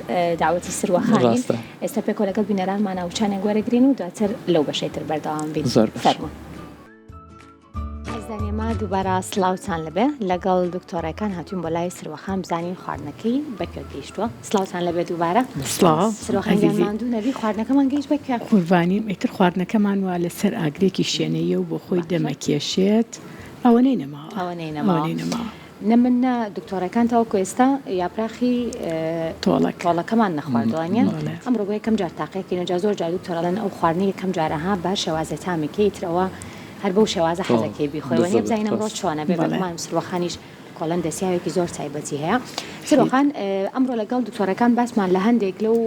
داوەتی سروەخانین ڕاستە. ئێستا پێکەوە لەگەڵ بینەرانمانا وچانێک وەرەگرین و دواتر لەو بەشەی تر بەردەوام بین زۆر باش. فەرموون. ئازیزان ئێمە دووبارە سڵاوتان لەبێ لەگەڵ دکتۆرەکان هاتوین بۆ لای سروەخان بزانین خواردنەکەی بەکوێ گەیشتووە سڵاوتان لەبێ دووبارە سڵاو سروەخان گیان ئەزیزی ماندوو نەبی خواردنەکەمان گەیشت بەکوێ قوربانیم ئیتر خواردنەکەمان وا لەسەر ئاگرێکی شێنەییە و بۆ خۆی باشە دەمەکێشێت ئەوەنەی نەماوە ئەوەنەی نەماوە ئەوەنەی نەماوە. نە من نە دکتۆرەکان تاوەکو ئێستا یاپراخی تۆڵەک تۆڵەکەمان نەخواردووە نیە ئەمڕۆ بۆ یەکەم جار تاقیەکەین جا زۆر جار دکتۆر ئەڵێن ئەو خواردنە یەکەم جار ئەها بە شێوازە تامێکەی تر ئەوە هەر بەو شێوازە حەزەکەی بیخۆی وە نیە بزانین ئەمڕۆ چۆنە بێ بێگومان سروەخانیش کۆڵن دەسیاوێکی زۆر تایبەتی هەیە سروەخان ئەمڕۆ لەگەڵ دکتۆرەکان باسمان لە هەندێک لەو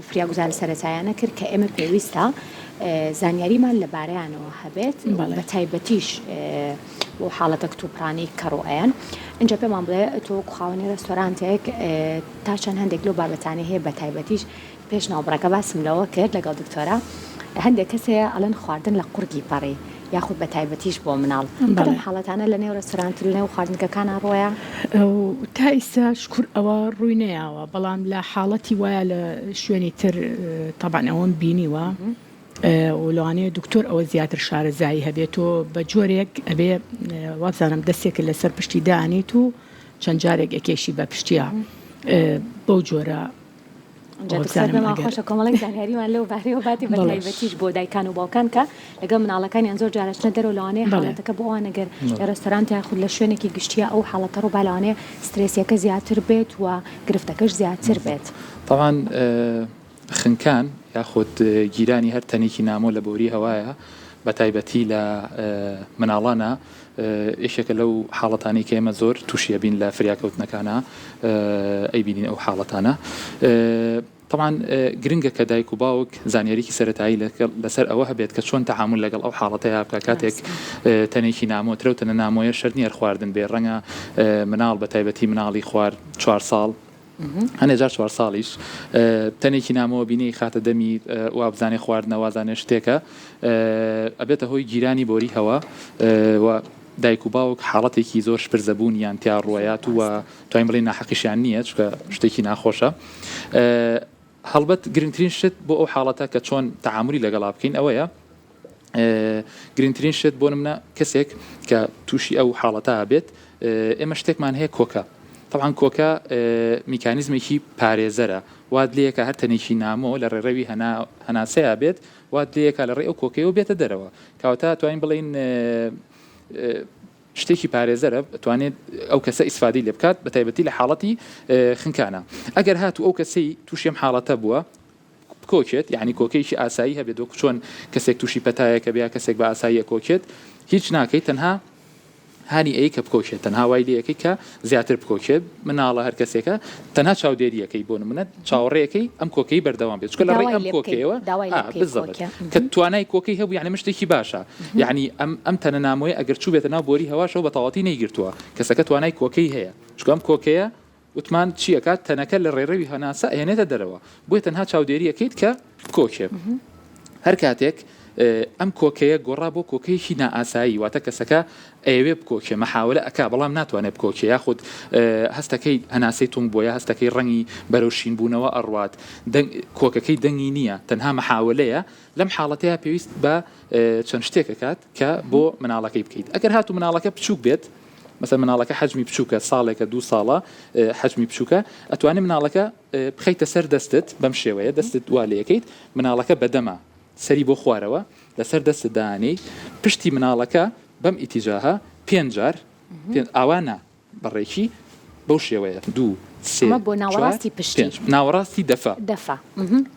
فریاگوزارە سەرەتایانە کرد کە ئێمە پێویستە زانیاریمان لەبارەیانەوە هەبێت بە تایبەتیش بۆ حاڵەتە کتوپڕانەی کە ڕووئەیەن ئینجا پێمان بڵێ تۆ وەکو خاوەنی ڕێستۆرانتێک تا چەند هەندێک لەو بابەتانەی هەیە بە تایبەتیش پێش ناوبڕەکە باسم لەوە کرد لەگەڵ دکتۆرە هەندێک کەس هەیە ئەڵێن خواردن لە قوڕگی پەڕی یاخود بە تایبەتیش بۆ مناڵ بەم حاڵەتانە لە نێو ڕێستۆرانت لە نێو خواردنگەکانە ڕۆیە؟ تا ئیستا شکور ئەوە ڕووی نەیاوە بەڵام لە حاڵەتی وایە لە شوێنی تر تەبعەن ئەوەم بینیوە و لەوانەیە دکتۆر ئەوە زیاتر شارەزایی هەبێت تۆ بە جۆرێک ئەبێ وابزانم دەستێکت لەسەر پشتی دانیت و چەند جارێک ئەکێشی بە پشتیا بەو جۆرە خۆشە کۆمەڵێک زانیاریمان لەو بارەیەوە باتی بە تایبەتیش بۆ دایکان و باوکان کە لەگەڵ مناڵەکانیان زۆر جار ئەچنە دەرەوە لەوانەیە حاڵەتەکە بۆ ئەوان ئەگەر لە ڕێستۆرانت یاخود لە شوێنێکی گشتیە ئەو حاڵەتە ڕووبا لەوانەیە سترێسیەکە زیاتر بێت و گرفتەکەش زیاتر بێت. تەبعەن خنکان یاخود گیرانی هەر تەنێکی نامۆ لە بۆری هەوایە بە تایبەتی لە مناڵانا یەکێکە لەو حاڵەتانەی کە ئێمە زۆر تووشی ئەبین لە فریاکەوتنەکانا ئەیبینین ئەو حاڵەتانە تەبعەن گرنگە کە دایک و باوک زانیاریی سەرەتایی لەسەر ئەوە هەبێت کە چۆن تەعامول لەگەڵ ئەو حاڵەتەیا بکا کاتێک تەنێکی نامۆ ترە و تەنە نامۆیە شەرت نییە هەر خواردن بێ ڕەنگە مناڵ بە تایبەتی مناڵی خوار چوار ساڵ هەنێ جار چوار ساڵیش تەنێکی نامۆ بینی خاتە دەمی وابزانێ خواردنە وازانێ شتێکە ئەبێتە هۆی گیرانی بۆری هەوا و دایک و باوک حاڵەتێکی زۆر شپرزەبوون یان تیا ڕوەیات و توانین بڵێین ناحەقیشیان نییە چونکە شتێکی ناخۆشە هەڵبەت گرنگترین شت بۆ ئەو حاڵەتە کە چۆن تەعامولی لەگەڵا بکەین ئەوەیە گرنگترین شت بۆ نمونە کەسێک کە تووشی ئەو حاڵەتە بێت ئێمە شتێکمان هەیە کۆکە طبعا کۆکە میکانیزمێکی پارێزەرە وات لەیەکە هەر تەنێکی نامۆ لە ڕێڕەوی هەناسەیا بێت وات لەیەکە لە ڕێ ئەو کۆکەیەوە بێتە دەرەوە کەواتە توانین بڵێین شتێکی پارێزەرە ئەتوانێت ئەو کەسە ئیسفادەی لێ بکات بە تایبەتی لە حاڵەتی خنکانە ئەگەر هاتوو ئەو کەسەی تووشی ئەم حاڵەتە بووە بکۆکێت یعنی کۆکەیەکی ئاسایی هەبێت وەکو چۆن کەسێک تووشی پەتایەکە بێ کەسێک بە ئاساییە کۆکێت هیچ ناکەیت تەنها هانی ئەی کە بکۆکێت تەنها وای لێ ئەکەی کە زیاتر بکۆکێت مناڵە هەر کەسێکە تەنها چاودێریەکەی بۆ نمونە چاوەڕێیەکەی ئەم کۆکەی بەردەوام بێت چونکە لە ڕێی ئەم کۆکەیەوە بزەبت کە توانای کۆکەی هەبوو یعنی مشتێکی باشە یعنی ئەم ئەم تەنە نامۆیە ئەگەر چووبێتە ناو بۆری هەواشەوە بە تەواوەتی نەیگرتووە کەسەکە توانای کۆکەی هەیە چونکە ئەم کۆکەیە وتمان چی ئەکات تەنەکە لە ڕێڕەوی هەناسە ئەهێنێتە دەرەوە بۆیە تەنها چاودێری ئەکەیت کە کۆکێ هەر کاتێک ئەم کۆکەیە گۆڕا بۆ کۆکەیەکی نائاسایی واتە کەسەکە ئەیەوێ بکۆکێ مەحاولە ئەکا بەڵام ناتوانێت بکۆکێ یاخود هەستەکەی هەناسەی تونگ بووە یا هەستەکەی ڕەنگی بەرەو شین بوونەوە ئەڕوات دەنگ کۆکەکەی دەنگی نییە تەنها مەحاولەیە لەم حاڵەتەیە پێویست بە چەند شتێک ئەکات کە بۆ مناڵەکەی بکەیت ئەگەر هاتوو مناڵەکە بچووک بێت مەسەلەن مناڵەکە حەجمی بچووکە ساڵێکە دوو ساڵە حەجمی بچووکە ئەتوانێت مناڵەکە بخەیتە سەر دەستت بەم شێوەیە دەستت وا لێکەیت مناڵەکە بەدەمە سەری بۆ خوارەوە لەسەر دەستت دانێی پشتی مناڵەکە بەم ئیتیجاهە پێنج جار ئاوا نا بەڕێکی بەو شێوەیە دوو سێ بۆ ناوەڕاستی پشتی ناوەڕاستی دەفە دەفە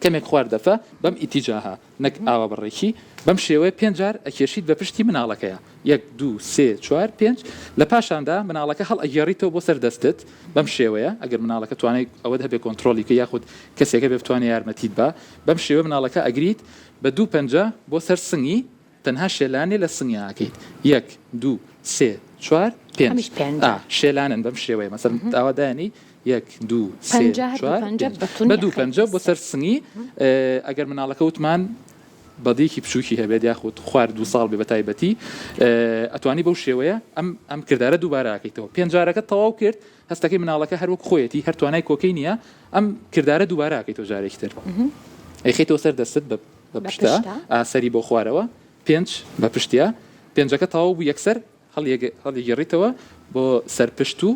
کەمێک خوار دەفە بەم ئیتیجاهە نەک ئاوا بە ڕێکی، بەم شێوەیە پێنج جار ئەکێشیت بە پشتی مناڵەکەیا، یەک، دوو، سێ، چوار، پێنج، لە پاشاندا مناڵەکە هەڵئەگێڕیتەوە بۆ سەر دەستت بەم شێوەیە، ئەگەر مناڵەکە توانای ئەوەت هەبێ کۆنترۆڵی بکەی یاخود کەسێک هەبێ بتوانێ یارمەتیت با، بەم شێوەیە مناڵەکە ئەگریت بە دوو پەنجە بۆ سەر سنگی، تەنها شێلانێ لە سنگیا ئەکەیت، یەک، دوو، سێ، چوار، پێنج، ئەمیش پێنج ئا جار. شێلانن بەم شێوەیە، مەسەلەن ئاوا دایەنێی، یەک، دوو، سێ، پەنجە هەر دوو چوار، پەنجە پێنج، بە توندی بە دوو ئەخەیتە پەنجە بۆ سەر. سەر سنگی، ئەگەر مناڵەکە وتمان بەدیەکی بچووکی هەبێت یاخود خوار دوو ساڵ بێ بە تایبەتی ئەتوانی بەو شێوەیە ئەم ئەم کردارە دووبارە ئەکەیتەوە پێنج جارەکەت تەواو کرد هەستەکەی مناڵەکە هەر وەک خۆیەتی هەر توانای کۆکەی نییە ئەم کردارە دووبارە ئەکەیتەوە جارێکی تر ئەیخەیتەوە سەر دەستت بە بە پشتە ئا سەری بۆ خوارەوە پێنج بە پشتیا پێنجەکە تەواو بوو یەکسەر هەڵیگێڕیتەوە بۆ سەر پشت و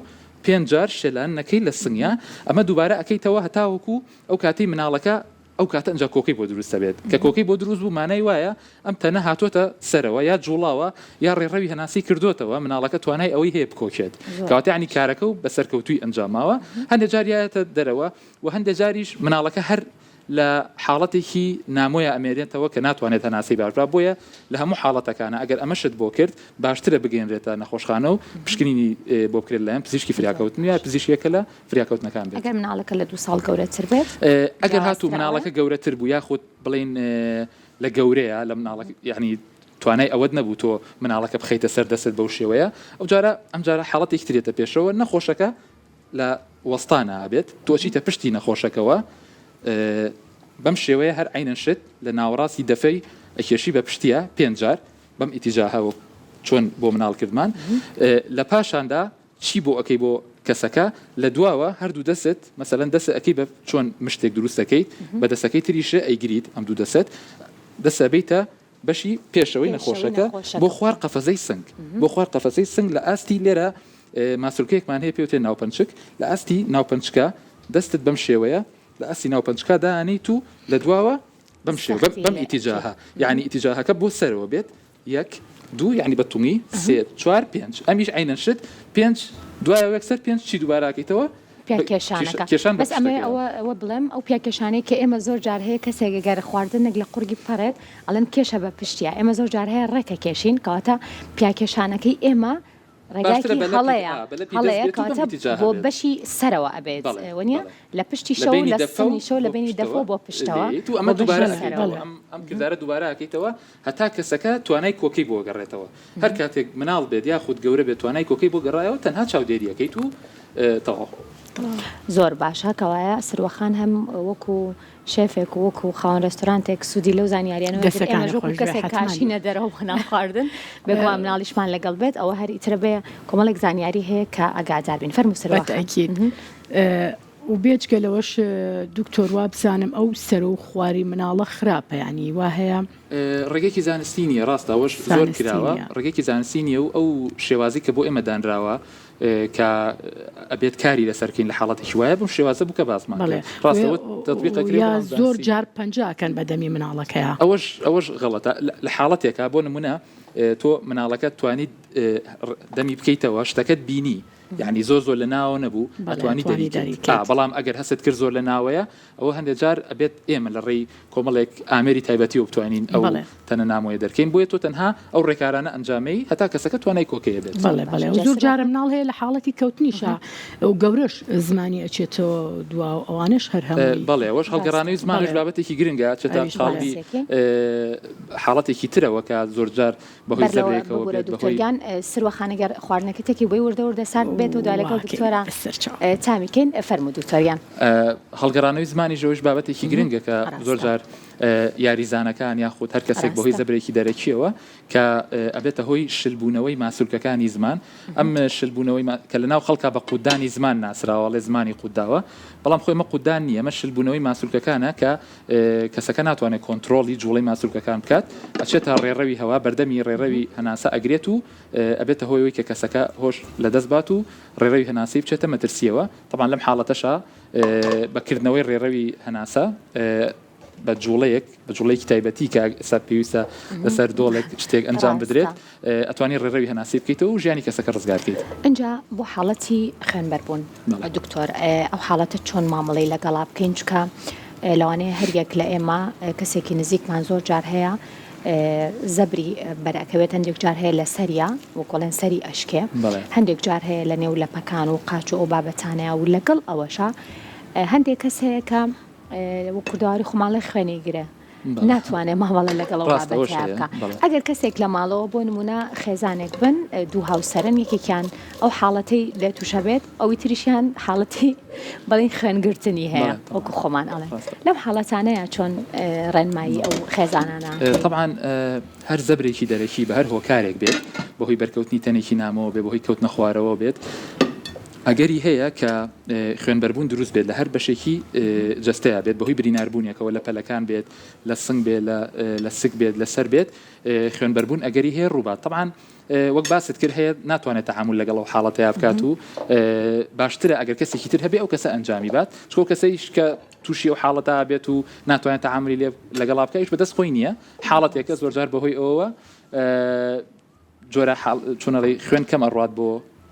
پێنج جار شێلان نەکەی لە سنگیا ئەمە دووبارە ئەکەیتەوە هەتاوەکو ئەو کاتەی مناڵەکە. ئەو کاتە ئەنجا کۆکەی بۆ دروست دەبێت کە کۆکەی بۆ دروست بوو مانای وایە ئەم تەنە هاتۆتە سەرەوە یا جوڵاوە یا ڕێڕەوی هەناسەی کردۆتەوە مناڵەکە توانای ئەوەی هەیە بکۆکێت کەواتە یانی کارەکە و بە سەرکەوتووی ئەنجام ماوە هەندێک جار یایەتە دەرەوە و هەندێک جاریش مناڵەکە هەر لە حاڵەتێکی نامۆیا ئەمێنێتەوە کە ناتوانێت هەناسەی باش با بۆیە لە هەموو حاڵەتەکانە ئەگەر ئەمەشت بۆ کرد باشترە بگەیەنرێتە نەخۆشخانە و پشکنینی بۆ بکرێت لەلایەن پزیشکی فریاکەوتن یا پزیشکێک کە لە فریاکەوتنەکان بێت. ئەگەر مناڵەکە لە دوو ساڵ گەورەتر بێت ئەگەر هاتوو مناڵەکە گەورەتر بوو یاخود بڵێین لە گەورەیە لە مناڵەکە یعنی توانای ئەوەت نەبوو تۆ مناڵەکە بخەیتە سەر دەستت بەو شێوەیە ئەو جارە ئەم جارە حاڵەتێکی ترێتە پێشەوە نەخۆشەکە لە وەستانا ئەبێت تۆ ئەچیتە پشتی نەخۆشەکەوە بەم شێوەیە هەر عەینەن شت لە ناوەڕاستی دەفەی ئەکێشی بە پشتیە پێنج جار بەم ئیتیجاهە وەک چۆن بۆ مناڵ کردمان لە پاشاندا چی بۆ ئەکەی بۆ کەسەکە لە دواوە هەردوو دەست مەسەلەن دەست ئەکەی بە چۆن مشتێک دروست دەکەیت بە دەسەکەی تریش ئەیگریت ئەم دوو دەست دەست ئەبەیتە بەشی پێشەوەی نەخۆشەکە بۆ خوار قەفەزەی سنگ بۆ خوار قەفەزەی سنگ لە ئاستی لێرە ماسولکەیەکمان هەیە پێوتێ ناوپەنچک لە ئاستی ناوپەنچکە دەستت بەم شێوەیە لە ئاستی ناوپەنچکە دانیت و لە دواوە بەم شێوە بەم ئیتیجاهە یعنی ئیتیجاهەکە بۆ سەرەوە بێت یەک دوو یعنی بە تومی سێ چوار پێنج ئەمیش عینەن شت پێنج دوایەوە یەکسەر پێنج چی دووباراکەیتەوە پیاکێشانەکە کێشان بەس ئەمەوێ ئەوە ئەوە بڵێم ئەو پیاکێشانەی کە ئێمە زۆر جار هەیە کەسێک گەر خواردنێک لە قوڕگی بپەڕێت ئەڵێن کێشە بە پشتیا ئێمە زۆر جار هەیە ڕێکەکێشین کەواتە پیاکێشانەکەی ئێمە ڕێگایەکی هەڵەیە هەڵەیە کەواتە بۆ بەشی سەرەوە ئەبێت وەنیە لە پشتی شەو لە سنگی شەو لە بینی دەفەوە بۆ پشتەوە ئەمە دووبارە ئەم کردارە دووبارە ئەکەیتەوە هەتا کەسەکە توانای کۆکەی بۆ گەڕێتەوە هەر کاتێک مناڵ بێت یاخود گەورە بێت توانای کۆکەی بۆ گەڕایەوە تەنها چاودێری ئەکەیت و تەواو. زۆر باشە کەوایە سروە خان هەم وەکو شێفێک و وەکو خاوەن رێستۆرانتێک سوودی لەو زانیاریانە وەرگرت ئێمەش وەکو کەسێک کە ئەچینە دەرەوە بۆ نان خواردن بێگومان مناڵیشمان لەگەڵ بێت ئەوە هەر ئیترە بێ کۆمەڵێک زانیاری هەیە کە ئاگادار بین فەرموو سروە خان. بەتەئکید و بێجگە لەوەش دکتۆر وابزانم ئەو سەرو خواری مناڵە خراپە یانی وا هەیە. ڕێگەیەکی زانستی نییە ڕاستە ئەوەش زۆر کراوە ڕێگەیەکی زانستی نییە و ئەو شێوازی کە بۆ ئێمە دانراوە کە ئەبێت کاری لەسەر کەین لە حاڵەتێکی وایە بەم شێوازە بوو کە باسمان کرد ڕاستە ئەوە تەتبیق ئەکرێ یا زۆر جار پەنجە ئەکەن بە دەمی مناڵەکەیا. ئەوەش ئەوەش غەڵەتە لە حاڵەتێکا بۆ نمونە تۆ مناڵەکەت توانیت دەمی بکەیتەوە شتەکەت بینی یانی زۆر زۆر لە ناوە نەبوو ئەتوانی دەری کەیت بەڵام ئەگەر هەستت کرد زۆر لە ناوەیە ئەوە هەندێک جار ئەبێت ئێمە لە ڕێی کۆمەڵێک ئامێری تایبەتیەوە بتوانین ئەو تەنە نامۆیە دەرکەین بۆیە تۆ تەنها ئەو ڕێکارانە ئەنجامەی هەتا کەسەکە توانای کۆکەیە بێت. بەڵێ بەڵێ و زۆر جارە مناڵ هەیە لە حاڵەتی کەوتنیشا و گەورەش زمانی ئەچێتەوە دوا و ئەوانەش هەر هەمووی. بەڵێ ئەوەش هەڵگەڕانەوەی زمانیش بابەتێکی گرنگە ئەچێتە قاڵبی حاڵەتێکی ترەوە کە زۆرجار بەهۆی بەر لەوە زەبرێکەوە ببورە بێت دکتۆر بەهۆی. گیان سروە خان گەر خواردنەکە تێکی بۆی وردە وردە سارد بێتەوە دوای لەگەڵ واکەی دکتۆرا بەسەرچاو. تامی کەین فەرموو دکتۆر گیان. هەڵگەڕانەوەی زمانیش ئەوەیش بابەتێکی گرنگە کە زۆر ڕاستە. جار یاریزانەکان یاخود هەر کەسێک بەهۆی ڕاستە. زەبرێکی دەرەکیەوە کە ئەبێتە هۆی شلبوونەوەی ماسولکەکانی زمان ئەم شلبوونەوەی کە لەناو خەڵکا بە قوتدانی زمان ناسراوە ئەڵێ زمانی قوتداوە بەڵام خۆی ئەمە قوتدان نییە ئەمە شلبوونەوەی ماسولکەکانە کە کەسەکە ناتوانێت کۆنترۆڵی جوڵەی ماسولکەکان بکات، ئەچێتە ڕێڕەوی هەوا، بەردەمی ڕێڕەوی هەناسە ئەگرێت و ئەبێتە هۆی ئەوەی کە کەسەکە هۆش لەدەست بات و ڕێڕەوی هەناسەی بچێتە مەترسییەوە، تەبعەن لەم حاڵەتەشا بە کردنەوەی ڕێڕەوی هەناسە بە جوڵەیەک بە جوڵەیەکی تایبەتی کە ئێستا پێویستە لەسەر دۆڵێک شتێک ئەنجام بدرێت ئەتوانی ڕێڕەوی هەناسەی بکەیتەوە و ژیانی کەسەکە ڕزگار بکەیت. ئینجا بۆ حاڵەتی خوێنبەربوون دکتۆر ئەو حاڵەتە چۆن مامەڵەی لەگەڵا بکەین چونکە لەوانەیە هەریەک لە ئێمە کەسێکی نزیکمان زۆر جار هەیە زەبری بەرئەکەوێت هەندێک جار هەیە لە سەریا وەکۆڵێن سەری ئەشکێ هەندێک جار هەیە لە نێو لەپەکان و قاچ و ئەو بابەتانەیە و لەگەڵ ئەوەشا هەندێک کەس هەیە کە وەک کوردەواری خۆمان خوێنی گرێ ناتوانێ مامەڵە لەگەڵ ئەو ڕاستە ئەوەش بابەتەیا هەیە بکا بەڵێ. ئەگەر کەسێک لە ماڵەوە بۆ نمونە خێزانێک بن دوو هاوسەرن یەکێکیان ئەو حاڵەتەی لێ توشە بێت ئەوی تریشیان حاڵەتی بەڵین خوێنگرتنی هەیە بەڵێ تەواو وەکو خۆمان ئەڵێن ڕاستە. لەم حاڵەتانەیا چۆن ڕێنمایی ئەو خێزانانە ئەکەی؟ تەبعەن هەر زەبرێکی دەرەکی بە هەر هۆکارێک بێت بەهۆی بەرکەوتنی تەنێکی نامۆوە بێ بەهۆی کەوتنە خوارەوە بێت. ئەگەری هەیە کە خوێنبەربوون دروست بێت لە هەر بەشێکی جەستەیا بێت بەهۆی بریناربوونێکەوە لە پەلەکان بێت لە سنگ بێت لە سک بێت لە سەر بێت خوێنبەربوون ئەگەری هەیە ڕووبات تەبعەن وەک باست کرد هەیە ناتوانێت تەعامول لەگەڵ ئەو حاڵەتەیا بکات و باشترە ئەگەر کەسێکی تر هەبێ ئەو کەسە ئەنجامی بات چکۆ کەسەیش کە تووشی ئەو حاڵەتە بێت و ناتوانێت تەعاملی لێ لەگەڵا بکە ئیش بەدەست خۆی نییە حاڵەتێکە زۆرجار بەهۆی ئەوەوە جۆرە حاڵ چۆنەڵی خوێن کەم ئەڕوات بۆ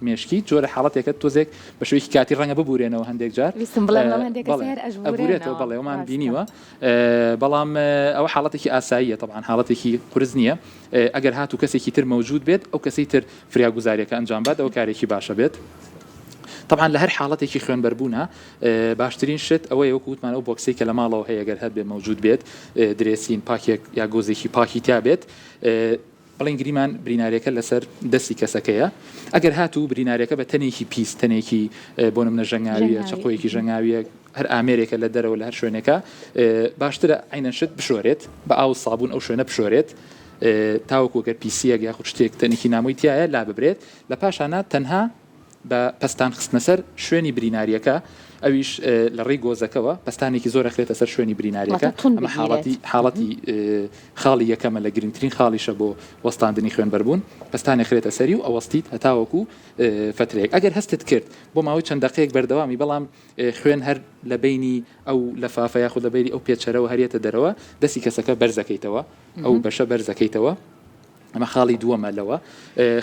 مێشکی جۆرە حاڵەتێکە تۆزێک بە شێوەیەکی کاتی ڕەنگە ببورێنەوە هەندێک جار ویستم بڵێم لەم هەندێک کەس هەر ئەبورێتەوە بەڵێ ئەومان بینیوە بەڵام ئەوە حاڵەتێکی ئاساییە تەبعەن حاڵەتێکی قورس نییە ئەگەر هاتوو کەسێکی تر مەوجود بێت ئەو کەسەی تر فریاگوزاریەکە ئەنجام بات ئەوە کارێکی باشە بێت. طبعا لە هەر حاڵەتێکی خوێنبەربوونە باشترین شت ئەوەیە وەکو وتمان ئەو box ەی کە لە ماڵەوە هەیە گەر هەبێ مەوجود بێت dressing پاکێک یا گۆزێکی پاکی تیا بێت بڵێن گریمان برینارەکە لەسەر دەستی کەسەکەیە ئەگەر هاتوو برینارەکە بە تەنێکی پیس تەنێکی بۆ نمونە ژەنگاویە چەقۆیەکی ژەنگاویە هەر ئامێرێکە لە دەرەوە لە هەر شوێنێکە باشترە عەینەن شت بشۆرێت بە ئاو و سابوون ئەو شوێنە بشۆرێت تاوەکو گەر پیسیەک یاخود شتێک تەنێکی نامۆی تایە لا ببرێت لە پاشانە تەنها بە پەستان خستنە سەر شوێنی بریناریەکە ئەویش لە ڕێی گۆزەکەوە پەستانێکی زۆر ئەخرێتە سەر شوێنی بریناریەکە ئەمە حاڵەتی حاڵەتی خاڵی یەکەمە لە گرنگترین خاڵیشە بۆ وەستاندنی خوێنبەربوون پەستان ئەخرێتە سەری و ئەوەستیت هەتاوەکو فەترەیەک ئەگەر هەستت کرد بۆ ماوەی چەند دەقەیەک بەردەوامی بەڵام خوێن هەر لە بەینی ئەو لەفافە یاخود لە بەینی ئەو پێچەرەوە هەر یەتە دەرەوە دەستی کەسەکە بەرزەکەیتەوە ئەو بەشە بەرزەکەیتەوە ئەمە خاڵی دووەمە لەوە.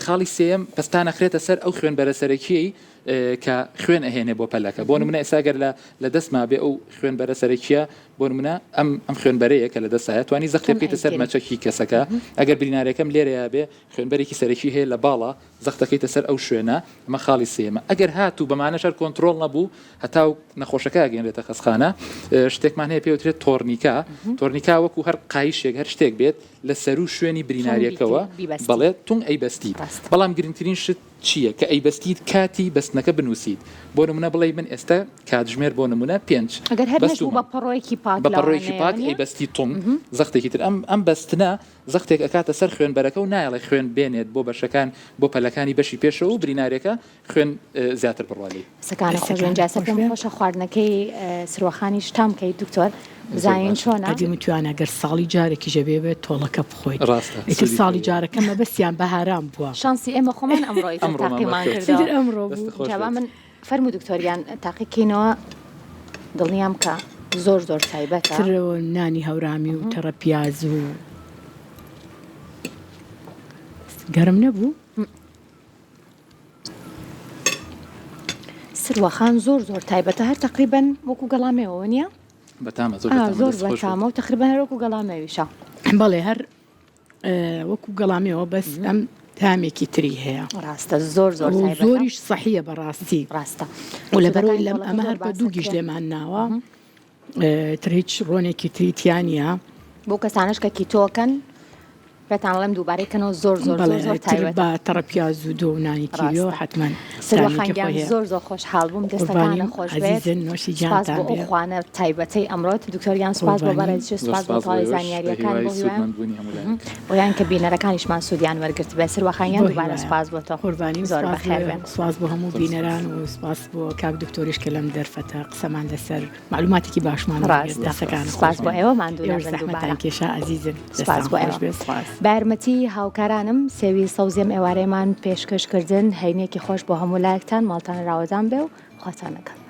خاڵی سێیەم، پەستان ئەخرێتە سەر ئەو خوێنبەرە سەرەکییەی کە خوێن ئەهێنێ بۆ پەلەکە. بۆ نمونە ئێستا گەر لە لە دەستما بێ ئەو خوێنبەرە سەرەکییە بۆ نمونە ئەم ئەم خوێنبەرەیە کە لە دەستایە توانی زەختێ بکەیتە سەر مەچەکی کەسەکە. ئەگەر برینارەکەم لێرەیا بێ خوێنبەرێکی سەرەکی هەیە لە باڵا زەختەکەیتە سەر ئەو شوێنە ئەمە خاڵی سێیەمە. ئەگەر هاتوو بەمانەش هەر کۆنترۆڵ نەبوو هەتاو نەخۆشەکە ئەگەیەنرێتە خەستخانە شتێکمان هەیە پێی وترێت تۆرنیکا. تۆرنیکا وەکو هەر قایشێک هەر شتێک بێت لە سەروو شوێنی بریناریەکەوە بەڵێ تونگ ئەیبەستیت بەڵام گرنگترین شت چییە کە ئەیبەستیت کاتی بەستنەکە بنووسیت بۆ نمونە بڵێی من ئێستا کاتژمێر بۆ نمونە پێنج ئەگەر هەر نەشبوو بە پەڕۆیەکی پاک بە پەڕۆیەکی پاک ئەیبەستی تونگ زەختێکی تر ئەم ئەم بەستنە زەختێک ئەکاتە سەر خوێنبەرەکە و نایەڵێ خوێن بێنێت بۆ بەشەکان بۆ پەلەکانی بەشی پێشەوە و برینارێکە خوێن زیاتر بڕوا لێی. دەستەکانت خۆش بێت جا پێم خۆشە خواردنەکەی سروەخانیش تام کەیت دکتۆر بزانین چۆنە. ئەدی وتویانە گەر ساڵی جارێکیش ئەبێ بێت تۆڵەکە بخۆیت ڕاستە ئیتر ساڵی جارەکە مەبەستیان بەهاران بووە. شانسی ئێمە خۆمان ئەمڕۆ ئیتر تاقیمان کردەوە ئەمڕۆ بوو. جا با من فەرموو دکتۆر گیان تاقی کەینەوە دڵنیام کە زۆر زۆر تایبەتە. تر نانی هەورامی و تەڕە پیاز و گەرم نەبوو؟ سروەخان زۆر زۆر تایبەتە هەر تەقریبەن وەکو گەڵامێوە وەنیە؟ بەتامە زۆر بەتامە زۆر بەتامە و تەقریبەن هەر وەکو گەڵامێویشە. بەڵێ هەر وەکو گەڵامێوە بەس ئەم تامێکی تری هەیە. ڕاستە زۆر زۆر تایبەتە. زۆریش سەحیە بەڕاستی. ڕاستە. و لەبەرئەوەی لەم ئەمە هەر بە دووگیش لێمان ناوە. تر هیچ ڕۆنێکی تری تیا نییە. بۆ کەسانەش کە کیتۆکەن پێتان ئەڵێم دووبارەی کەنەوە زۆر زۆر زۆر زۆر تایبەتە. بە تەڕە پیاز و دۆ و نانی کیلۆ ڕاستە. حەتمەن سروە تامێکی خان گیان خۆی هەیە. زۆر زۆر خۆشحاڵ بووم قوربانیم دەستەکانت خۆش بێت ئەزیزن نۆشی سوپاس گیانتان بۆ ئەو بێ. خوانە تایبەتەی ئەمڕۆت دکتۆر گیان سوپاس بۆ قوربانیم. بەڕێزیشت زۆر سوپاس بۆ سوپاس بۆ تەواوی ئێوەش بە زانیارییەکان هیوای بۆ هیوایان سوودمەند بوونی هەموو لایەک. بۆیان کە بینەرەکانیشمان سوودیان وەرگرتبێت سروە خان گیان بۆ دووبارە هیوایە. سوپاس بۆ تۆ قوربانیم زۆر سوپاس بۆ بەخێر ئێوە بێن. سوپاس بۆ هەموو زۆر سوپاس. بینەران و سوپاس بۆ کاک دکتۆریش کە لەم دەرفەتە قسەمان لەسەر مەعلوماتێکی باشمان وەرگرت ڕاستە دەستەکانت سوپاس خۆش بۆ بێ ئێوە ماندوو ئێوەش نەبن زەحمەتتان دووبارە کێشا ئەزیزن سوپاس دەستان بۆ خۆش ئێوە بێ سوپاس. بە یارمەتی هاوکارانم سێوی سەوزی ئەم ئێوارەیەمان پێشکەش کردن هەینیەکی خۆش بۆ هەموو لایەکتان ماڵتان راوەدان بێ و خواتان لەگەڵ.